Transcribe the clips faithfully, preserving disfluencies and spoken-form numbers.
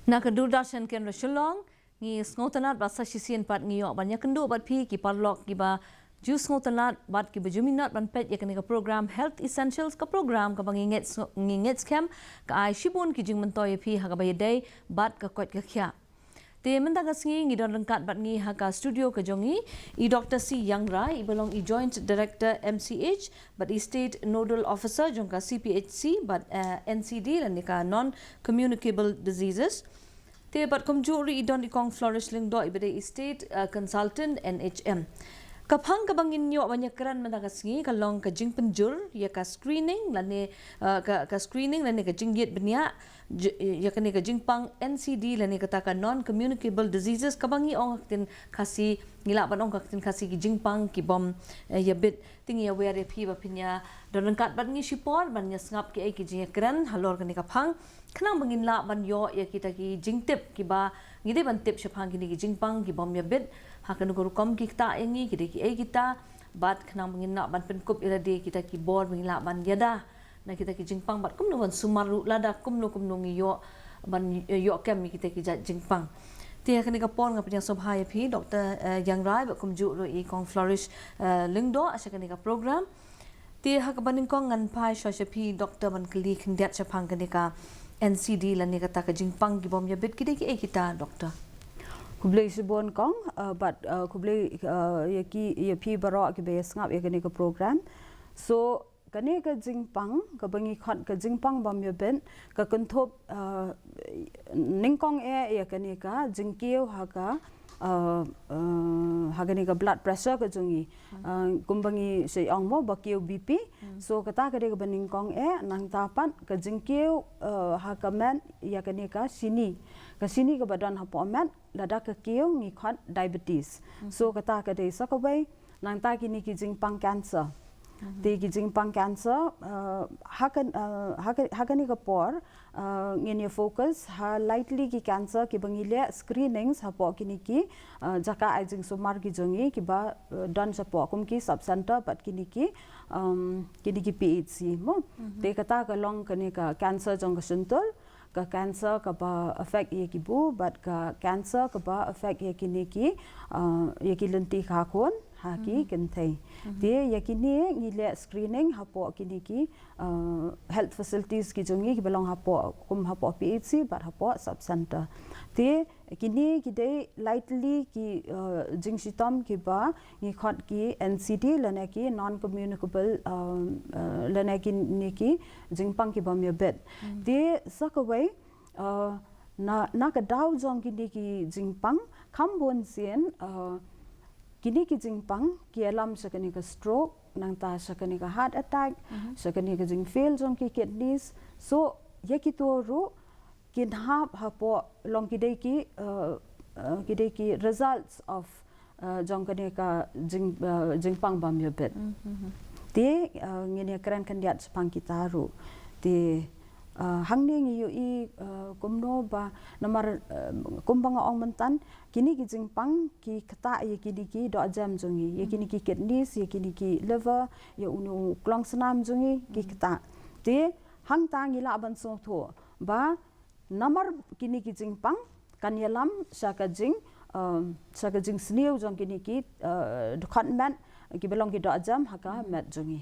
Na ka Doordarshan Kendra Shillong, ngi sngewtynnat bad sa shisien pat ngi ïoh ban ïakynduh bad phi ki paralok kiba ju sngewtynnat bad kiba ju minot ban peit ïa kane ka program Health Essentials, ka program kaba ngi ngeit sngew-, ngi ngeit skhem ka ai shibun ki jingmyntoi ïa phi ha kaba ïadei bad ka koit ka khiah. Te mynta ka sngi ngi don ryngkat bad ngi ha ka studio ka jong ngi i Doctor C Iangrai, iba long i Joint Director M C H bad i State Nodal Officer jong ka C P H C bad, eh, N C D lane ka Non Communicable Diseases. Te bad kumjuh ruh i don i Kong Flourish Lyngdoh, iba dei i State, eh, Consultant N H M. Ka phang kaba ngin ïoh ban ïakren mynta ka sngi ka long ka jingpynjur ïa ka screening lane, eh, ka, ka screening lane ka jingïit bniah j-, ïa kane ka jingpang N C D lane kata ka Non Communicable Diseases, kaba ngi ong ha ka ktien Khasi, ngi lah ban ong ha ka ktien Khasi ki jingpang kibym, eh, ïabit. Te ngi ïawer ïa phi ba phin ïa don ryngkat bad ngi shipor ban ïa sngap kiei ki jingïakren halor kane ka phang, khnang ba ngin lah ban ïoh ïa kita ki jingtip kiba ngi dei ban tip shaphang kine ki jingpang kibym ïabit. Ha kano ka rukom ki ktah ïa ngi, ki dei kiei kita, bad khnang ba ngin lah ban pynkup ïa lade kita ki bor ba ngin lah ban ïada na kita ki jingpang bad kumno ban sumar ruh lada kumno kumno ngi ïoh ban, eh, ïoh kem ïa kita ki jait jingpang. Te ha kane ka por nga pynïasoh bha ïa phi Doctor, eh, Iangrai bad kumjuh ruh i Kong Flourish, eh, Lyngdoh sha kane ka program. Te ha kaba nyngkong ngan phai shuwa sha phi Doctor ban kylli khyndiat shaphang kane ka N C D lane kata ka jingpang kibym ïabit, ki dei kiei kita Doctor? Khublei shibun Kong, eh, bad, eh, khublei, eh, ïa ki, ïa phi baroh kiba ïa sngap ïa kane ka program. So, kane ka jingpang, kaba ngi khot ka jingpang bym ïabit, ka kynthup, eh, nyngkong eh ïa kane ka jingkiew ha ka, eh, eh, ha kane ka blood pressure ka jong ngi. Eh, kumba ngi sa ong mo ba kiew B P. So kata ka dei kaba nyngkong eh, nangta pat ka jingkiew, eh, ha ka met ïa kane ka shini. Ka shini kaba don hapoh met, lada ka kiew ngi khot diabetes. So kata ka dei sa kawei, nangta kine ki jingpang cancer. Te ki jingpang cancer, eh, ha ka, eh, ha ka, ha kane ka por, eh, ngin ïa focus ha lai tylli ki cancer kiba ngi leh screenings hapoh kine ki, eh, jaka ai jingsumar ki jong ngi kiba, eh, don shapoh kum ki sub center bad kine ki, um, kine ki P H C mo. Te kata ka long kane ka cancer jong ka shyntur, ka cancer kaba affect ïa ki buh, bad ka cancer kaba affect ïa kine ki, uh, ïa ki lynti kha khun ha ki kynthei. Te ïa kine ngi leh screening hapoh kine ki, uh, health facilities ki jong ngi kiba long hapoh, kum hapoh P H C bad hapoh sub center. Te kine ki dei lai tylli ki, uh, jingshitom kiba ngi khot ki N C D lane ki non communicable, um, uh, lane kine ki jingpang kibym ïabit. Te sa kawei, uh, na, na ka daw jong kine ki jingpang, kham bun sien, uh, kine ki jingpang ki ïalam sha kane ka stroke, nangta sha kane ka heart attack, sha kane ka jingfail jong ki kidneys. So ïa kito ruh kin hap hapoh, long ki dei ki, uh, uh, ki dei ki results of, uh, jong kane ka jing, uh, jingpang bym ïabit. Te, uh, ngin ïa kren khyndiat shaphang kita ruh. Te, uh, hangne ngi ïohi, uh, kumno ba, namar, uh, kumba nga ong mynta, kine ki jingpang ki ktah ïa kine ki dohjem jong ngi, ïa kine ki kidneys, ïa kine ki liver, ïa une u klongsnam jong ngi, ki ktah. Te hangta ngi lah ban sngewthuh ba namar kine ki jingpang kan ïalam sha ka jing, um, sha ka jingsniew jong kine ki, uh, dkhot met kiba long ki dohjem ha ka met jong ngi.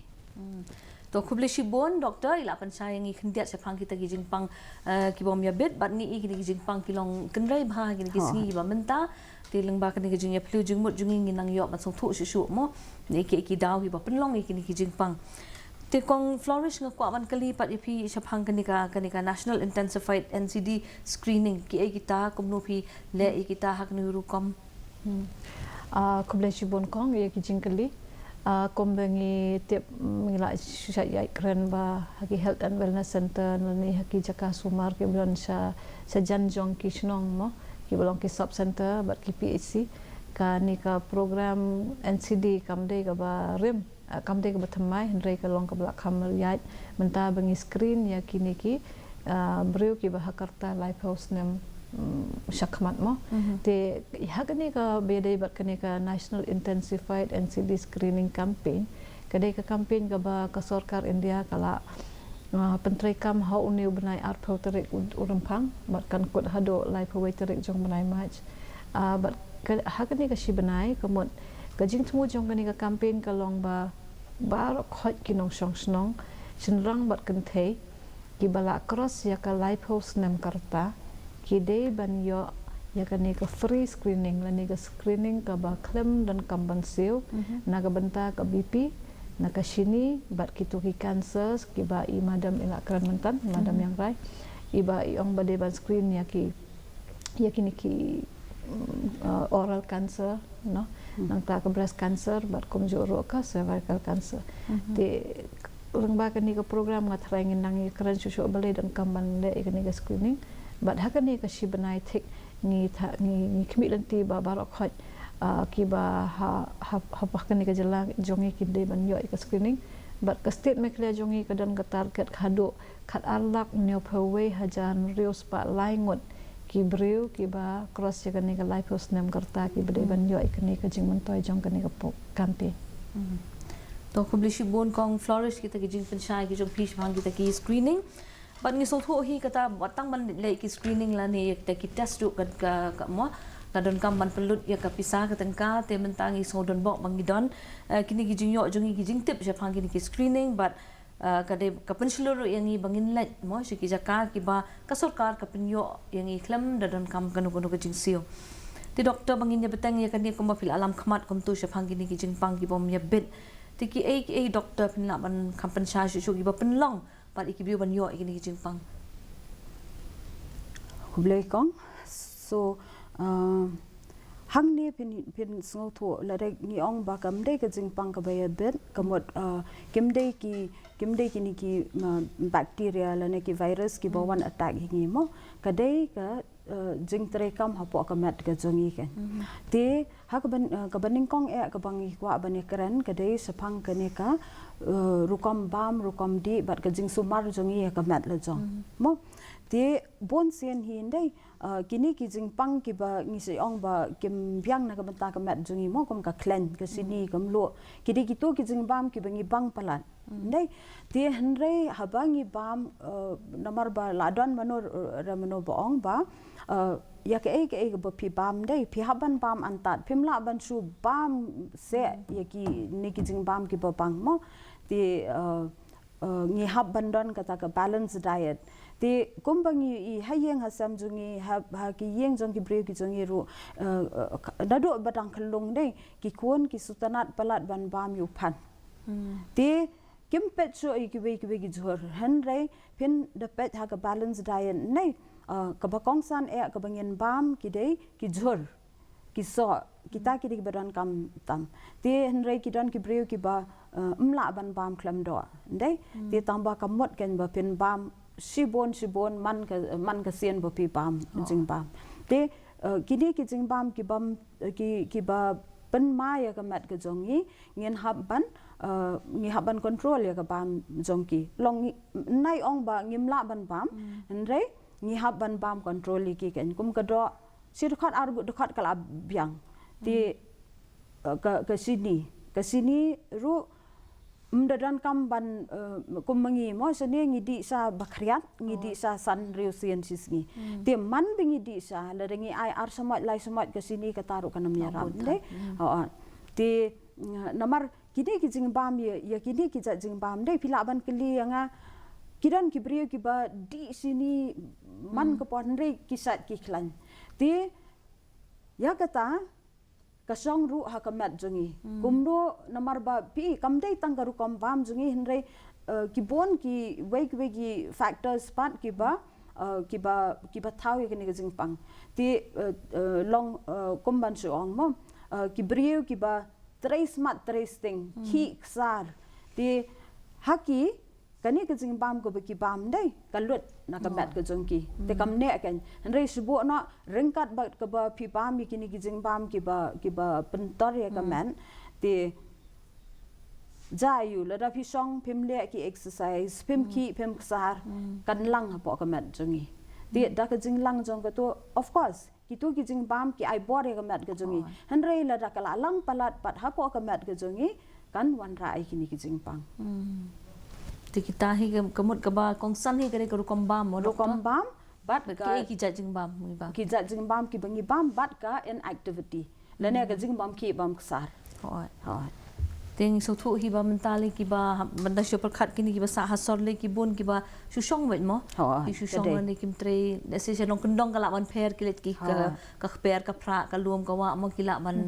To khublei shibun Doctor, i la pynshai ïa ngi khyndiat shaphang kita ki jingpang, uh, kibym ïabit, bad ngi i kine ki jingpang ki long kynrei bha kine ki sngi kiba mynta. Te lyngba kane ka jingïaphylliew jingmut jong ngi ngin nang ïoh ban sngewthuh shuh shuh mo, ne ki, ki daw kiba pynlong ïa kine ki jingpang. Te Kong Flourish, nga kwah ban kylli pat ïa phi shaphang kane ka, kane ka National Intensified N C D Screening, kiei kita, kumno phi leh ïa kita, ha kano ka rukom? Hmm. Ah, khublei shibun Kong ïa ki jingkylli. Ah, kumba ngi tip, mm, ngi la shu shait ïakren ba ha ki Health and Wellness Center lane ha ki jaka sumar kiba don sha, sha jan jong ki shnong mo, kiba long ki sub center bad ki P H C. Kane ka program N C D kam dei kaba rim, ah, kam dei kaba thymmai, hynrei ka long kaba la kham ïaid mynta ba ngi screen ïa kine ki, ah, briew kiba ha ka rta laiphew snem, mm, shakhmat mo. Te ha kane kaba ïadei bad kane ka National Intensified N C D Screening Campaign, ka dei ka campaign kaba ka sorkar India ka la, Ah, pyntreikam ha une u bnai arphew tarik u, u Rymphang, bad kan kut haduh laiphew wei tarik jong bnai March. Ah, bad ka, ha kane ka shi bnai, ka mut ka jingthmu jong kane ka campaign ka long ba baroh khoit ki nongshong shnong, shynrang bad kynthei, kiba la cross ïa ka laiphew snem ka rta, ki dei ban ïoh ïa kane ka free screening, lane ka screening kaba khlem donkam ban siew, na ka bynta ka B P, na ka shini, bad kito ki cancers, kiba i madam i la kren myntan, madam Ïangrai, iba i ong ba dei ban screen ïa ki, ïa kine ki, mm, uh, oral cancer, no? Nangta ka breast cancer, bad kumjuh ruh ka cervical cancer. Te lyngba kane ka program nga tharai ngin nang ïakren shuh shuh balei donkam ban leh ïa kane ka screening. Bad ha kane ka shi bnai thik ngi tha, ngi, ngi khmih lynti ba baroh khoit, ah, kiba ha, ha, ha, ha kane ka jylla jong ngi ki dei ban ïoh ïa ka screening. Bad ka state Meghalaya jong ngi ka don ka target ka haduh khat ar lak hynñiewphew wei hajar hynriew spah lai ngut ki briew kiba cross ïa kane ka laiphew snem ka rta kiba dei ban ïoh ïa kane ka jingmyntoi jong kane ka po-, campaign. To khublei shibun Kong Flourish kita ki jingpynshai ki jong phi shaphang kita ki screening. Bad ngi sngewthuh hi kata ba tang ban leh ki screening lane ïa kita ki test ruh ka, ka, ka mo, ka donkam ban pynlut ïa ka pisa ka tyngka, te mynta ngi sngew donbok ba ngi don, eh, kine ki jingïoh jong ngi ki jingtip shaphang kine ki screening, bad, eh, ka dei ka pynshlur ruh ïa ngi ba ngin leit mo sha ki jaka kiba ka sorkar ka pynïoh ïa ngi khlem da donkam kano kano ka jingsiew. Te doktor, ba ngin ïa bteng ïa kane kumba phi la lam khmat kumto shaphang kine ki jingpang kibym ïa bit, te kiei kiei doktor phin lah ban kham pynshai shuh shuh kiba pynlong bad ïa ki briew ban ïoh ïa kine ki jingpang? Khublei Kong. So, uh, hangne phin, phin sngewthuh, lada ngi ong ba kam dei ka jingpang kaba ïa bit, ka mut, uh, kim dei ki, kim dei kine ki, uh, bacteria lane ki virus kiba wan attack ïa ngi mo. Ka dei ka, uh, jingtreikam hapoh ka met ka jong ngi kan. Te ha kaba, uh, kaba nyngkong eh kaba ngi kwah ban ïakren ka dei shaphang kane ka, uh, rukom bam, rukom dih bad ka jingsumar jong ngi ha ka met la jong. Mo, te bun sien hi ndei, uh, kine ki jingpang kiba ngi sa ong ba kim biang na ka bynta ka met jong ngi mo, kum ka khleiñ, ka shini, ka mluh. Ki dei kito ki jingbam kiba ngi bam palat. Ndei, te hynrei haba ngi bam, uh, namar ba la don mano, uh, re mano ba ong ba, uh, ïa kaei kaei ba phi bam ndei, phi hap ban bam antad, phim lah ban shu bam seh ïa kine ki jingbam kiba bang mo. Te, uh, uh, ngi hap ban don kata ka balanced diet. Te kumba ngi i ha ïing ha sem jong ngi, ha, ha ki ïing jong ki briew ki jong ngi ruh, uh, uh, naduh ba dang khyllung ndei, ki khun ki sngewtynnat palat ban bam ïa u phan. Te kim peit shuh ïa kiwei kiwei ki jhur, hynrei phin da peit ha ka balanced diet ne, uh, kaba kongsan eh kaba ngin bam ki dei ki jhur, ki soh, kita ki dei kiba donkam tam. Te hynrei ki don ki briew kiba, uh, ym lah ban bam khlem doh. Ndei, te tang ba ka mut kan ba phin bam shibun shibun man ka, man ka sien ba phi bam jingbam. Te, uh, kine ki jingbam ki bam, uh, ki, kiba pynma ïa ka met ka jong ngi, ngin hap ban, uh, ngi hap ban control ïa ka bam jong ki. Long ngi, nai ong ba ngim lah ban bam, hynrei ngi hap ban bam control ïa ki kan. Kum ka doh, shi dkhot ar dkhot ka la biang. Te, uh, ka, ka shini, ka shini ruh, ym da donkam ban, uh, kum ma ngi mo, shane ngi dih sha ba khriat, ngi dih sha san hynriew sien shi sngi. Te man ba ngi dih sha, lada ngi ai ar shamoit, lai shamoit ka shini kata ruh kan ym ïarap, ndei. Te, uh, namar kine ki jingbam ïa, ïa kine ki jait jingbam, ndei, phi lah ban kylli ïa nga, ki don ki briew kiba dih shini man ka por hynrei ki sait ki khlaiñ. Te, ïa kata, ka shong ruh ha ka met jong ngi. Kumno namar ba phi, kam dei tang ka rukom bam jong ngi hynrei, uh, ki bun kiwei kiwei ki factors pat kiba, uh, kiba, kiba thaw ïa kane ka jingpang. Te, uh, uh, long, uh, kum ban shu ong mo, uh, ki briew kiba trei smat trei sting, khih ksar. Te ha ki, kane ka jingbam kaba ki bam ndei, ka lut na ka met ka jong ki. Te kam neh kan. Hynrei shu buh noh ryngkat bad kaba phi bam ïa kine ki jingbam kiba, kiba pyntor ïa ka met. Te jia ïa u, lada phi shong phim leh ki exercise, phim khih, phim ksar, kan lang hapoh ka met jong ngi. Te da ka jinglang jong kato, of course, kito ki jingbam ki ai bor ïa ka met ka jong ngi. Hynrei lada ka la lang palat pat hapoh ka met ka jong ngi, kan wanrah ïa kine ki jingpang. Te kita hi ka, ka mut kaba kongsan hi ka dei ka rukom bam mo, Doctor? Rukom bam bad Bad ka kiei ki jait jingbam ngi bam? Ki jait jingbam kiba ngi bam bad ka inactivity. Lane ka jingbam ki bam ksar. Hooid. Hooid. Te ngi sngewthuh hi ba mynta lei kiba, mynta shu pyrkhat kine kiba sah ha sor lei ki bun kiba shu shong beit mo. Hooid, Ki shu shong ka dei. Lane kim trei, lehse sha nongkyndong ka lah ban pher ki leit ki ka, Hooid. ka kper ka phrah ka lum ka wah mo ki lah ban.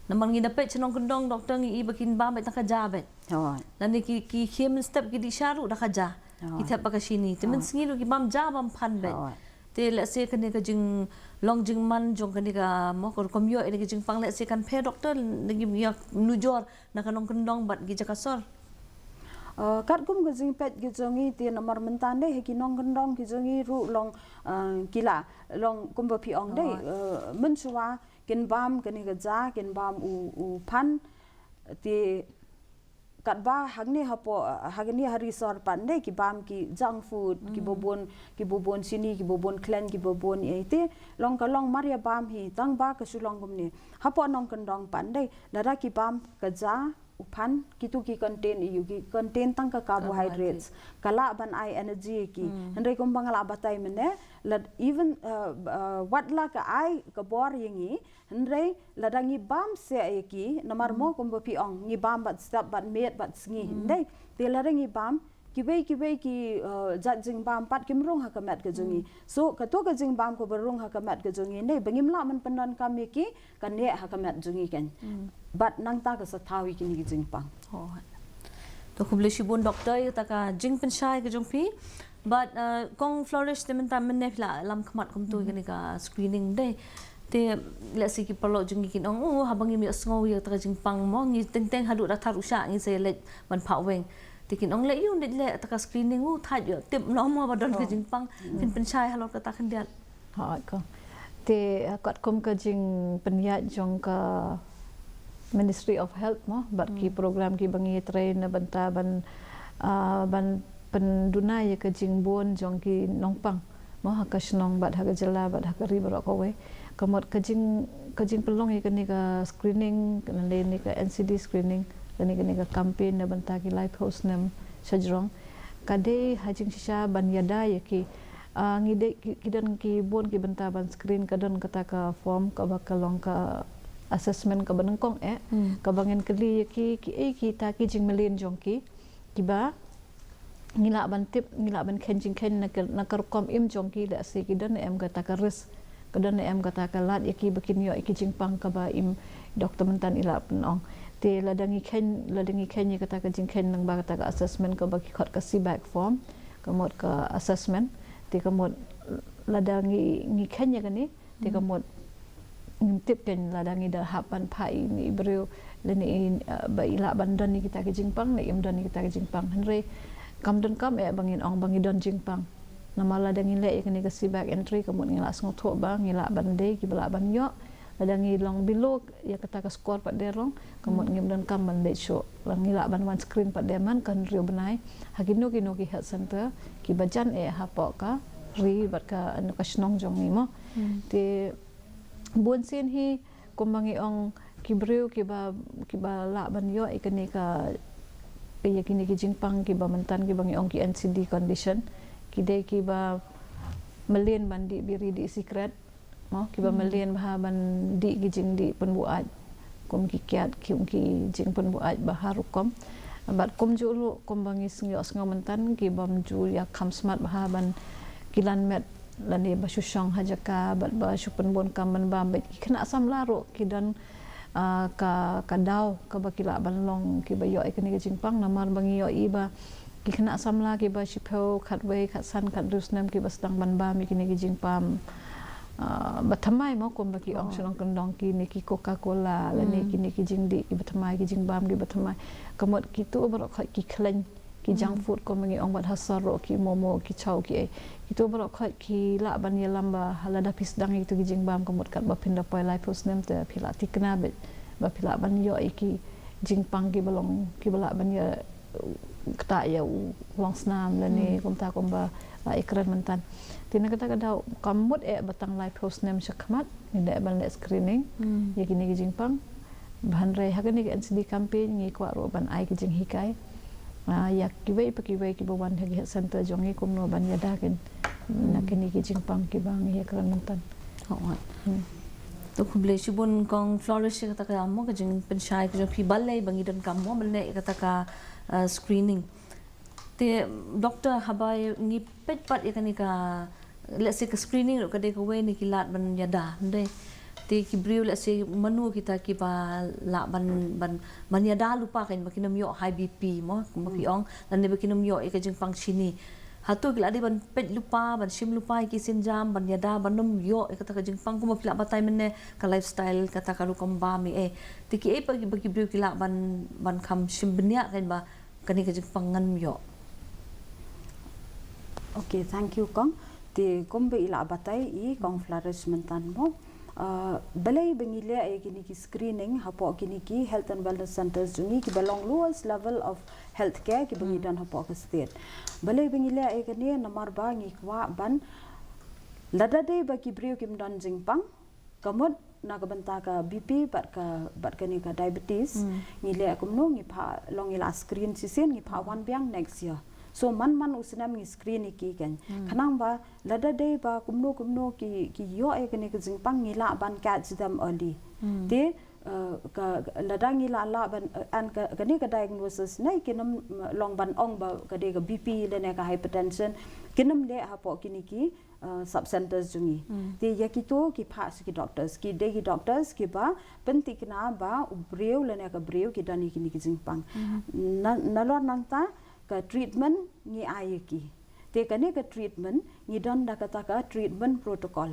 Namar ngi da peit sha nongkyndong, Doctor, ngi i ba kin bam beit tang ka ja beit. Hooid. Lane ki, ki khie mynstep ki dih sha ruh da ka ja. Hooid. Ki thep ba ka shini. Te mynsngi ruh ki bam ja bam phan beit. Hooid. Te lehse kane ka jinglong jingman jong kane ka mo ka rukom ïoh ïa kane ka jingpang, lehse kan pher, Doctor, lane ïa nujor na ka nongkyndong bad ki jaka sor. Uh, katkum ka jingpeit ki jong ngi te namar mynta dei ha ki nongkyndong ki jong ngi ruh long, uh, ki la long kumba phi ong dei, Hooid. Uh, mynshuwa kin bam kane ka ja, kin bam u, u phan, te katba hangne hapoh, hangne ha ri sor pat dei ki bam ki junk food, kiba bun, kiba bun shini, kiba bun khlaiñ, kiba bun ïa ite, long ka long mar ïa bam hi, tang ba ka shu long kumne. Hapoh nongkyndong pat dei, lada ki bam ka ja, u phan, kitu ki contain ïa u, ki contain tang ka carbohydrates. Ka lah ban ai energy ïa ki. Hynrei kumba nga lah batai mynne, lad even, uh, uh, wat la ka ai ka bor ïa ngi, hynrei lada ngi bam seh ïa ki, namar mo kumba phi ong, ngi bam bad step bad miet bad sngi, hynrei. Te lada ngi bam, kiwei kiwei ki, uh, jait jingbam pat kim rung ha ka met ka jong ngi. So, kato ka jingbam kaba rung ha ka met ka jong ngi, hynrei ba ngim lah ban pyndonkam ïa ki, ka neh ha ka met jong ngi kan. Bad nangta ka sa thaw ïa kine ki jingpang. Oh. To khublei shibun Doctor ïa kata ka jingpynshai ka jong phi. Bad, uh, Kong Flourish, te mynta mynne phi la lam khmat kumto ïa kane ka screening dei. Te lehse ki paralok jong ngi kin ong, oh, haba ngim ïohsngew ïa kata ka jingpang mo, ngi teng teng haduh da thar u shah ngi sa leit ban phah weng. Te kin ong leh ïa u leit leh kata ka screening, u thait ïoh tip noh mo ba don ka jingpang. Phin pynshai halor kata khyndiat. Hooid Kong. Te, uh, katkum ka jingpynïaid jong ka Ministry of Health mo bad ki program kiba ngi trei na bynta ban, uh, ban pynduna ïa ka jingbun jong ki nongpang mo ha ka shnong bad ha ka jylla bad ha ka ri baroh kawei. Ka mut ka jing, ka jingpynlong ïa kane ka screening, kane ka N C D screening, kane, kane ka campaign na bynta ki laiphew snem shajrong ka dei ha jingshisha ban ïada ïa ki. Ah, ngi dei ki, ki don ki bun ki bynta ban screen, ka don kata ka form kaba ka long ka assessment kaba nyngkong eh, kaba ngin kylli ïa ki, kiei kita ki jingmlien jong ki, kiba ngi lah ban tip, ngi lah ban kheiñ jingkheiñ na ka, na ka rukom im jong ki, lehse ki don ne em kata ka risk, ka don ne em kata ka lad ïa ki ba kin ïoh ïa ki jingpang kaba im, Doctor mynta i lah pynong. Te lada ngi kheiñ, lada ngi kheiñ ïa kata ka jingkheiñ lyngba kata ka assessment kaba ki khot ka C-BAC form, ka mut ka assessment. Te ka mut lada ngi, ngi kheiñ ïa kane, te ka mut ngim tip kein lada ngi da hap ban phah ïa i briew lane i, eh, ba i lah ban don ïa kita ki jingpang ne im don ïa kita ki jingpang. Hynrei kam donkam eh ba ngin ong ba ngi don jingpang. Namar lada ngi leh ïa kane ka C-BAC entry, ka mut ngi lah sngewthuh ba ngi lah ban dei kiba lah ban ïoh. Lada ngi long below ïa kata ka score pat de rong, ka mut ngim donkam ban leit shuh. Lada ngi lah ban wan screen pat de man ka hynriew bnai ha kino kino ki health centre kiba jan eh hapoh ka ri bad ka, ka shnong jong ngi mo. Te bun sien hi, kumba ngi ong, ki briew kiba, kiba lah ban ïoh ïa kane ka, ïa kine ki jingpang kiba mynta kiba ngi ong ki N C D condition, ki dei kiba mlien ban dih biri dih sikret mo, kiba mlien bha ban dih ki jingdih pynbuaid, kum ki kiad, ki, ki jingpynbuaid bha rukom. Bad kumjuh ruh kumba ngi sngew, sngew mynta, kibym ju ïa kham smat bha ban, ki lan met lane ba shu shong ha jaka bad ba shu pynbun kam ban bam, bad ki khynnah samla ruh ki don, ah, ka, ka daw kaba ki lah ban long kiba ïoh ïa kine ki jingpang, namar ba ngi ïohi ba ki khynnah samla kiba shiphew, khatwei, khatsan, khathynriew snem kiba sdang ban bam ïa kine ki jingpang, ah, ba thymmai mo, kumba ki ong sha nongkyndong, kine ki Coca-Cola lane kine ki jingdih kiba thymmai, ki jingbam kiba thymmai, ka mut kito baroh khoit ki khlaiñ, ki junk food kumba ngi ong bad ha sor ruh ki momo, ki chow, kiei. Kito baroh khoit ki lah ban ïalam ba lada phi sdang ïa kito ki jingbam, ka mut katba phin da poi laiphew snem te phi lah thikna beit ba phi lah ban ïoh ïa ki jingpang kiba long, kiba lah ban ïa ktah ïa u longsnam lane kumta kumba la ïakren mynta. Te na kata ka daw kam mut eh ba tang laiphew snem shakhmat ngi dei ban leh screening ïa kine ki jingpang. Hynrei ha kane ka N C D campaign ngi kwah ruh ban ai ki jinghikai Ah, ïa kiwei pa kiwei kiba wan ha ki health center jong ngi kumno ban ïada kin na kine ki jingpang kiba ngi ïakren mynta. Hooid. Hmm. To khublei shibun Kong Flourish ïa kata ka mo ka jingpynshai ka jong phi balei ba ngi donkam mo mynne ïa kata ka, ah, screening. Te Doctor, haba ngi peit pat ïa kane ka, let's say, ka screening ruh ka dei kawei na ki lad ban ïada, ym dei? Te ki briew, let's say, mano kita kiba lah ban, ban, ban ïada lypa, kan, ba kin ym ïoh high B P mo, kumba phi ong, lane ba kin ym ïoh ïa ka jingpang shini. Hato ki lah dei ban peit lypa, ban shim lypa ïa ki sienjam, ban ïada ban ym ïoh ïa kata ka jingpang, kumba phi lah batai mynne, ka lifestyle, kata ka rukom bam, eh. Te kiei pat ba ki briew ki lah ban, ban kham shim bniah, kan, ba kane ka jingpang ngan ym ïoh. Okay, thank you Kong. Te kumba i la batai i Kong Flourish mynta mo. Ah, balei ba ngi leh ïa kine ki screening hapoh kine ki health and wellness centers jong ngi kiba long lowest level of healthcare kiba ngi don hapoh ka state. Balei ba ngi leh ïa kane? Namar ba ngi kwah ban, lada dei ba ki briew kim don jingpang, ka mut na ka bynta ka B P bad ka, bad kane ka diabetes, ngi leh kumno, ngi phah, long ngi la screen shisien, ngi phah wan biang next year. So man man u snem ngi screen ïa ki, kan. Khnang ba lada dei ba kumno kumno ki, ki ïoh ïa kane ka jingpang, ngi lah ban catch them early. Te, eh, ka, lada ngi lah, lah ban, eh, an ka, kane ka diagnosis ne kin ym, eh, long ban ong ba ka dei ka B P lane ka hypertension, kin ym leh hapoh kine ki, eh, sub centers jong ngi. Te ïa kito ki phah sha ki doctors, ki dei ki doctors kiba pynthikna ba u briew lane ka briew ki don ïa kine ki jingpang. Na, nalor nangta ka treatment ngi ai ïa ki. Te kane ka treatment ngi don da kata ka treatment protocol.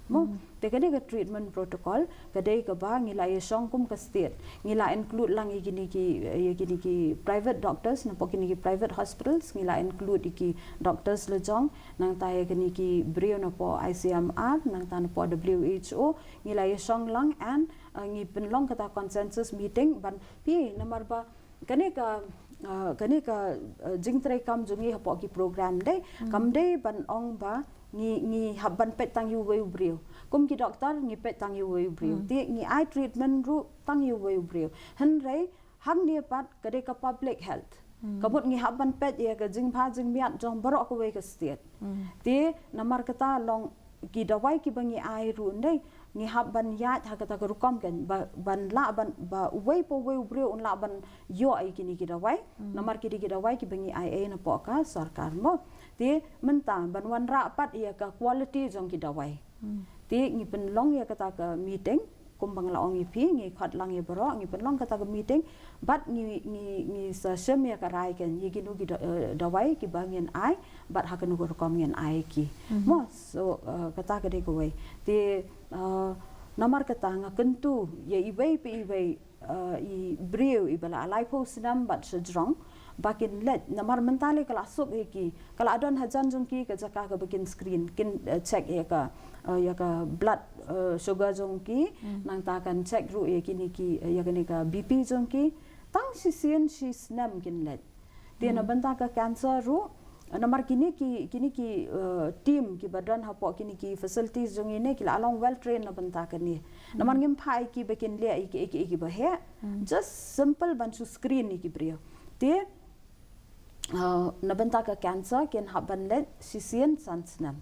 Mo, te kane ka treatment protocol ka dei kaba ngi la ïashong kum ka state. Ngi la include lang ïa kine ki, ïa kine ki private doctors, napoh kine ki private hospitals, ngi la include ïa ki doctors la jong, nangta ïa kine ki briew napoh I C M R, nangta napoh W H O, ngi la ïashong lang and, uh, ngi pynlong kata consensus meeting ban phi, namar ba kane ka, uh, kane ka, uh, jingtrei kam jong ngi hapoh ki program dei, kam dei ban ong ba ngi, ngi hap ban peit tang ïa uwei u briew. Kum ki doctor ngi peit tang ïa uwei u briew. Te ngi ai treatment ruh tang ïa uwei u briew. Hynrei hangne pat ka dei ka public health. Ka mut ngi hap ban peit ïa ka jingbha jingmiat jong baroh kawei ka state. Te namar kata long ki dawai kiba ngi ai ruh ndei, ngi hap ban ïaid ha kata ka rukom, kan, ba, ban lah ban, ba uwei pa uwei u briew un lah ban ïoh ïa kine ki dawai. Namar ki dei ki dawai kiba ngi ai ei napoh ka sorkar mo. Te mynta ban wanrah pat ïa ka quality jong ki dawai. Te ngi pynlong ïa kata ka meeting, kumba nga la ong ïa phi, ngi khot lang ïa baroh, ngi pynlong kata ka meeting, bad ngi, ngi, ngi sa shim ïa ka rai, kan, ïa kino ki da-, eh, dawai kiba ngin ai, bad ha kano ka rukom ngin ai ki. Mo, so, eh, kata ka dei kawei. Te, eh, namar kata nga kyntu ïa iwei pa iwei, eh, i briew iba la laiphew snem bad sha jrong, ba kin leit, namar mynta lei ka la suk ïa ki, ka la don hajan jong ki ka jaka kaba kin screen, kin, eh, check ïa ka, eh, ïa ka blood, eh, sugar jong ki, nangta kan check ruh ïa kine ki, eh, ïa kane ka B P jong ki, tang shisien shi snem kin leit. Te na bynta ka cancer ruh, namar kine ki, kine ki, eh, team kiba don hapoh kine ki facilities jong ngi ne ki la long well trained na bynta kane. Namar ngim phah ïa ki ba kin leh ïa ki, ïa ki, ïa ki ba heh. Just simple ban shu screen ïa ki briew. Te, eh, na bynta ka cancer kin hap ban leit shisien san snem.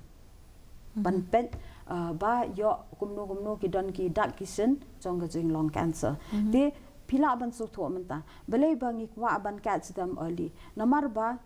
Ban peit, eh, ba ïoh kumno kumno ki don ki dak ki shin jong ka jinglong cancer. Te phi lah ban sngewthuh mynta. Balei ba ngi kwah ban catch them early? Namar ba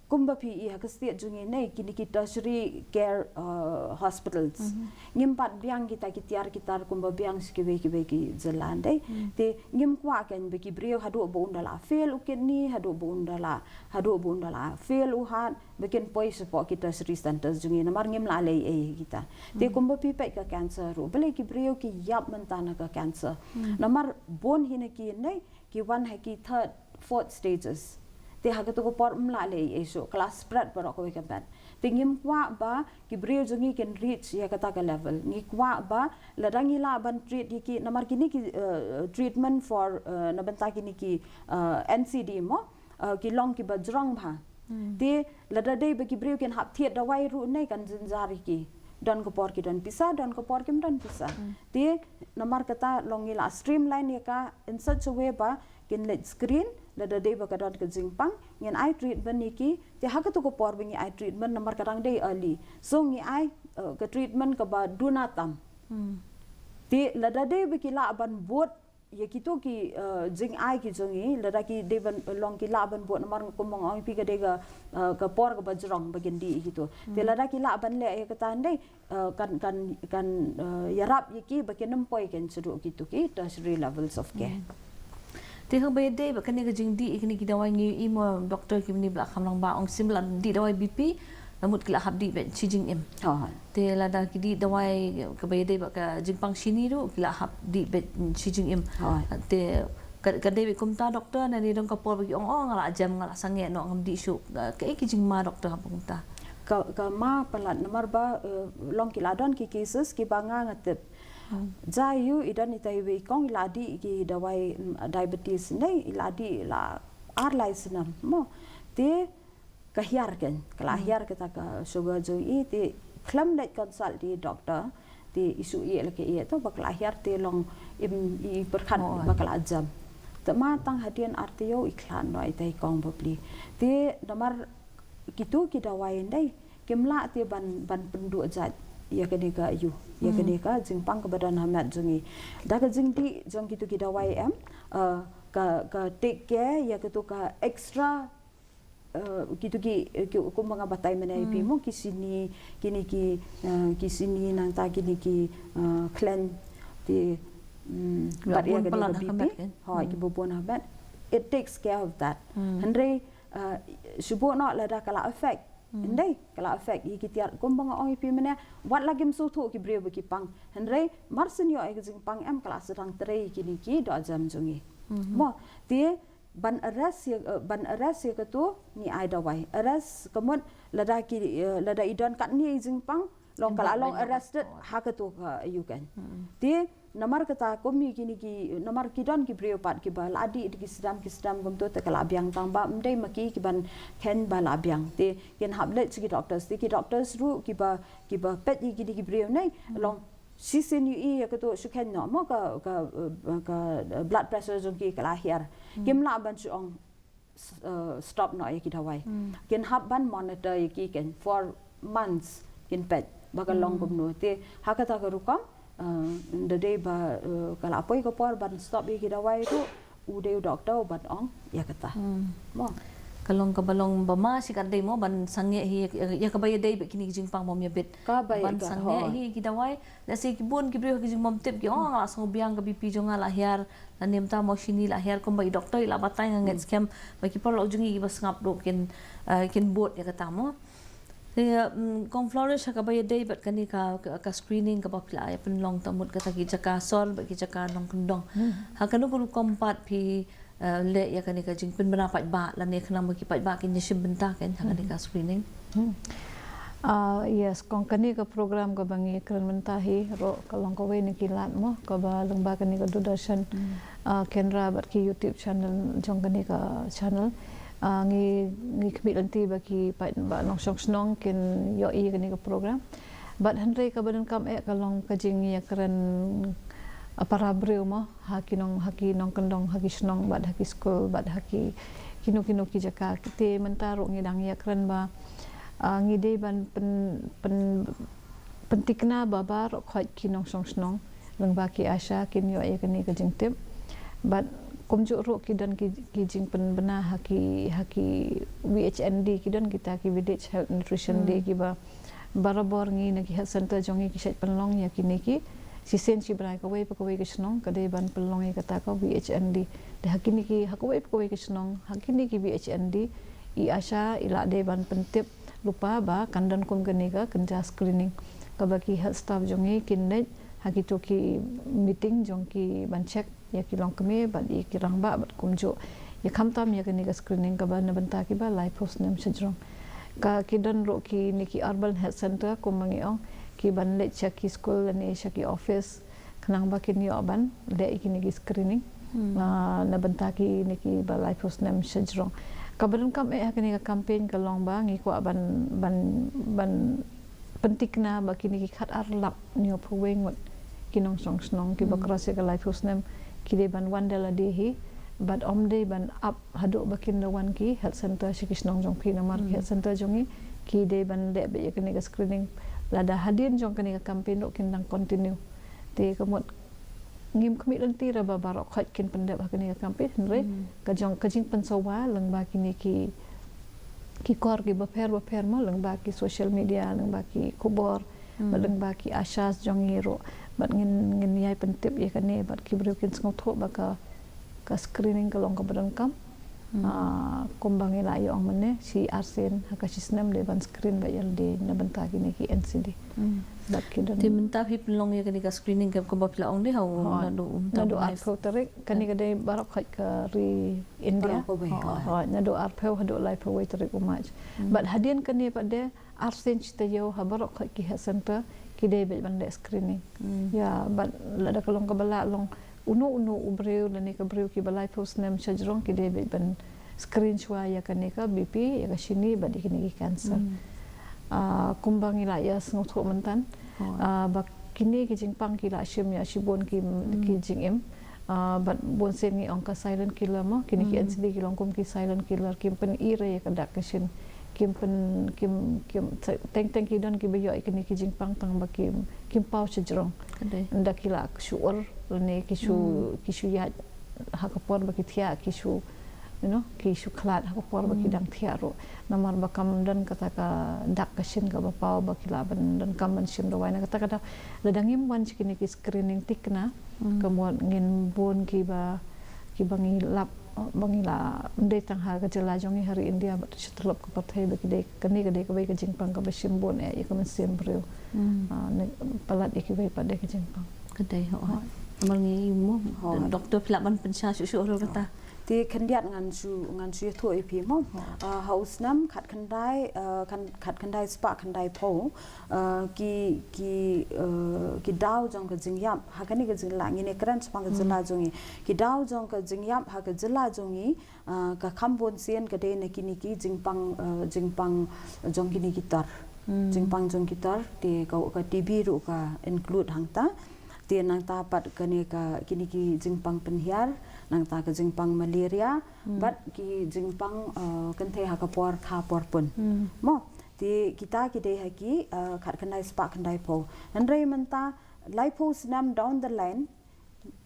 kumba phi i ha ka state jong ngi ne kine ki tertiary care, eh, hospitals. Ngim pat biang kita ki tiar ki tar kumba biang sha kiwei kiwei ki jylla ndei. Te ngim kwah, kan, ba ki briew haduh ba un da la fail u kidney, haduh ba un da la, haduh ba un da la fail u heart, ba kin poi shapoh ki tertiary centers jong ngi, namar ngim lah leh ei ei kita. Te kumba phi peit ka cancer ruh, balei ki briew ki ïap mynta na ka cancer? Namar bun hi na ki ne ki wan ha ki third, fourth stages. Te ha kato ka por ym lah leh ei ei shuh, ka la spread baroh kawei ka met. Te ngim kwah ba ki briew jong ngi kin reach ïa kata ka level. Ngi kwah ba lada ngi lah ban treat ïa ki, namar kine ki, eh, treatment for, eh, na bynta kine ki, eh, N C D mo, eh, ki long kiba jrong bha. Te lada dei ba ki briew kin hap thied dawai ruh ne kan jynjar ïa ki. Don ka por ki don pisa, don ka por kim don pisa. Te namar kata long ngi la streamline ïa ka in such a way ba kin leit screen, Lada dei ba ka don ka jingpang, ngin ai treatment ïa ki, te ha katu ka por ba ngi ai treatment namar ka dang dei early. So ngi ai, eh, ka treatment kaba duna tam. Te lada dei ba ki lah ban bud ïa kitu ki, eh, jingai ki jong ngi, lada ki dei ban long ki lah ban bud namar kumba nga ong ïa phi ka dei ka, eh, ka por kaba jrong ba kin dih ïa kitu. Te lada ki lah ban leh ïa kata hynrei, eh, kan, kan, kan, eh, ïarap ïa ki ba kin ym poi kein shaduh kitu ki tertiary levels of care. Te haba ïadei bad kane ka jingdih ïa kine ki dawai ngi ïohi mo doctor ki mane ba la kham lang ba ong sim la dih dawai B P, la mut ki la hap dih beit shi jingim. Te lada ki dih dawai kaba ïadei bad ka jingpang shini ruh ki la hap dih beit shi jingim. Te ka, ka dei beit kumta doctor, ne dei don ka por ba ki ong, oh, nga la jem, nga la sangeh noh, ngam dih shuh. Ka, kaei ki jingma doctor haba kumta? Ka, ka ma palat namar ba, eh, long ki la don ki cases kiba nga nga tip. Jia ïa u i don ita iwei i kong i la dih ki dawai, mm, diabetes ne i la dih la ar lai snem mo. Te ka hiar kein, ka la hiar kata ka sugar jong i, te khlem leit consult ïa doctor, te i shu ïeh la ka ïeh to ba ka la hiar te long im i pyrkhat ba ka la jem. Te ma tang hadien ar taïew i khlad noh ita i kong bapli. Te namar kitu ki dawai ndei kim lah te ban, ban pynduh jait ïa kane ka ïa, ïa kane ka jingpang kaba don ha met jong i. Da ka jingdih jong kitu ki dawai em, eh, ka, ka take care ïa katu ka extra, eh, kitu ki, eh, ki, kumba nga batai mynne ïa phi mo, ki shini, kine ki, eh, ki shini nangta kine ki, eh, khlaiñ te, mm, bad ïa kane ka B P. Hooid, kiba bun ha met. It takes care of that. Hynrei, eh, shu bun noh lada ka la affect. Hynrei ka la affect ïa ki tiar kumba nga ong ïa phi mynne, wat la kim sngewthuh ki briew ba ki pang. Hynrei mar shu ïoh ïa ka jingpang em ka la sdang trei ïa kine ki dohjem jong i. Mo, te ban arrest ïa, eh, ban arrest ïa katu ngi ai dawai. Arrest ka mut lada ki, eh, lada i don katne i jingpang, long ka la long arrested ha katu ka ïa u kein. Te namar kata kum ïa kine ki, namar ki don ki briew pat kiba la dih da ki sdang ki sdang kumtu te ka la biang tang ba ym dei ma ki kiban kheiñ ba la biang. Te kin hap leit sha ki doctors, te ki doctors ruh kiba, kiba peit ïa kine ki briew ne long shisien ïa i ïa katu shu kheiñ noh mo ka, ka, eh, ka, eh, blood pressure jong ki ka la hiar. Kim lah ban shu ong s-, eh, stop noh ïa ki dawai. Kin hap ban monitor ïa ki kein for months kin peit ba ka long kumno. Te ha kata ka rukom, eh, da dei ba, eh, ka la poi ka por ban stop ïa ki dawai ruh u dei u doctor u ban ong ïa kata. Mo. Ka long kaba long ba ma shi kat dei mo ban sangeh hi ïa, ïa kaba ïadei bad kine ki jingpang bym ïabit. Ban sangeh hi ïa ki dawai. Lehse ki bun ki briew ha ki jingbymtip ki ong, oh, nga la sngew biang ka B P jong nga la hiar, lane mynta mo shini la hiar, kumba i doctor i la batai nga ngeit skhem ba ki paralok jong ngi kiba sngap ruh kin, eh, kin bud ïa kata mo. Te, mm, Kong Flourish, ha kaba ïadei bad kane ka, ka, ka screening kaba phi la ïa pynlong, te mut kata ki jaka sor bad ki jaka nongkyndong. Ha kano ka rukom pat phi, eh, leh ïa kane ka jingpynbna paidbah lane khnang ba ki paidbah kin ïashim bynta kein ha kane ka screening? Ah, yes, Kong, kane ka program kaba ngi kren mynta hi ruh ka long kawei na ki lad mo kaba lyngba kane ka Doordarshan, ah, Kendra bad ki YouTube channel jong kane ka channel. Ah, ngi, ngi khmih lynti ba ki paidbah nongshong shnong kin ïohi ïa kane ka program. Bad hynrei kaba donkam eh ka long ka jingïakren, ah, para briew mo ha ki nong, ha ki nongkyndong, ha ki shnong bad ha ki skul bad ha ki kino kino ki jaka. Te mynta ruh ngi dang ïakren ba, ah, ngi dei ban pyn, pyn, pyntikna ba baroh khoit ki nongshong shnong lyngba ki ASHA kin ïoh ïa kane ka jingtip. Bad kumjuh ruh ki don ki, ki jingpynbna ha ki, ha ki VHND, ki don kita ki Village Health Nutrition Day kiba barabor ngi na ki health center jong ngi ki shait pynlong ïa kine ki. Shisien shi bnai kawei pa kawei ka shnong ka dei ban pynlong ïa kata ka VHND. Te ha kine ki, ha kawei pa kawei ka shnong ha kine ki VHND i ASHA i la dei ban pyntip lypa ba kan don kum kane ka kynja screening kaba ki health staff jong ngi kin leit ha kito ki meeting jong ki ban check ïa ki longkmie bad ïa ki rangbah bad kumjuh ïa khamtam ïa kane ka screening kaba na bynta kiba laiphew snem shajrong. Ka ki don ruh kine ki urban health center kumba ngi ong, ki ban leit sha ki skul lane sha ki office khnang ba kin ïoh ban leh ïa kine ki screening. Ah, na bynta kine kiba laiphew snem shajrong. Kaba donkam eh ha kane ka campaign ka long ba ngi kwah ban, ban, ban pyntikna ba kine ki khatar lak hynñiewphew wei ngut ki nongshong shnong kiba cross ïa ka laiphew snem ki dei ban wan da lade hi Bad ym dei ban ap haduh ba kin da wan ki health center sha ki shnong jong phi, namar ki health center jong ngi ki dei ban leh beit ïa kane ka screening. Lada hadien jong kane ka campaign ruh kin dang continue. Te ka mut ngim khmih lynti re ba baroh khoit kin pyndep ha kane ka campaign, hynrei ka jong ka jingpynsawa lyngba kine ki ki kor ki bapher bapher mo, lyngba ki social media, lyngba ki khubor, bad lyngba ki ASHAs jong ngi ruh. Bad ngin ngin ïai pyntip ïa kane bad ki briew kin sngewthuh ba ka ka screening ka long kaba donkam. Ah, kumba ngi la ïa ong mynne, shi arsien ha ka shi snem dei ban screen bad ïa lade na bynta kine ki NCD. Bad ki don. Te mynta phi pynlong ïa kane ka screening camp kumba phi la ong dei ha u, naduh mynta naduh arphew tarik, kane ka dei baroh khoit ka ri India. Baroh kawei. Hooid, naduh arphew haduh laiphew wei tarik u March. Bad hadien kane pat de arsien shi taïew ha baroh khoit ki health center ki dei beit ban leh screening. Ïa, bad lada ka long kaba lah long uno uno u briew lane ka briew kiba laiphew snem sha jrong ki dei beit ban screen shuwa ïa kane ka BP, ïa ka shini bad ïa kine ki cancer. Ah, kumba ngi la ïa sngewthuh mynta, ah, ba kine ki jingpang ki la shim ïa shibun ki ki jingim. Ah, bad bun sien ngi ong ka silent killer mo, kine ki NCD ki long kum ki silent killer, kim pyni re ïa ka dak ka shin, kim pyn kim kim teng teng ki don kiba ïoh ïa kine ki jingpang tang ba kim kim paw sha jrong. Ka dei. Ynda ki la shu ur lane ki shu ki shu ïaid ha ka por ba ki thiah, ki shu, you know, ki shu khlad ha ka por ba ki dang thiah ruh. Namar ba kam don kata ka dak ka shin kaba paw ba ki lah ban donkam ban shim dawai. Na kata ka daw lada ngim wan sha kine ki screening thikna, ka mut ngin bun kiba kiba ngi lap, ba ngi la, ym dei tang ha ka jylla jong ngi, ha ri India bad sha tyllup ka pyrthei ba ki dei, kane ka dei kawei ka jingpang kaba shim bun eh ïa ka mynsiem briew. Ah, ne palat ïa kiwei pat de ka jingpang. Ka dei, hooid. Namar ngi mo, hooid, doktor phi lah ban pynshai shuh shuh ruh kata. Te khyndiat ngan shu ngan shu ïathuh ïa phi mo. Ah, ha u snem khatkhyndai, ah, khan-, khatkhyndai spah khyndaiphew, ah, ki ki, ah, ki daw jong ka jingïap ha kane ka jylla, ngin ïakren shaphang ka jylla jong ngi. Ki daw jong ka jingïap ha ka jylla jong ngi, ah, ka kham bun sien ka dei na kine ki jingpang, ah, jingpang jong kine ki tor. Jingpang jong ki tor, te ka, ka TB ruh ka include hangta. Te nangta pat kane ka, kine ki jingpang pynhiar, nangta ka jingpang malaria, bad ki jingpang, ah, kynthei ha ka por kha por pun. Mo, te kita ki dei ha ki, ah, khatkhyndai spah khyndaiphew. Hynrei mynta laiphew snem down the line,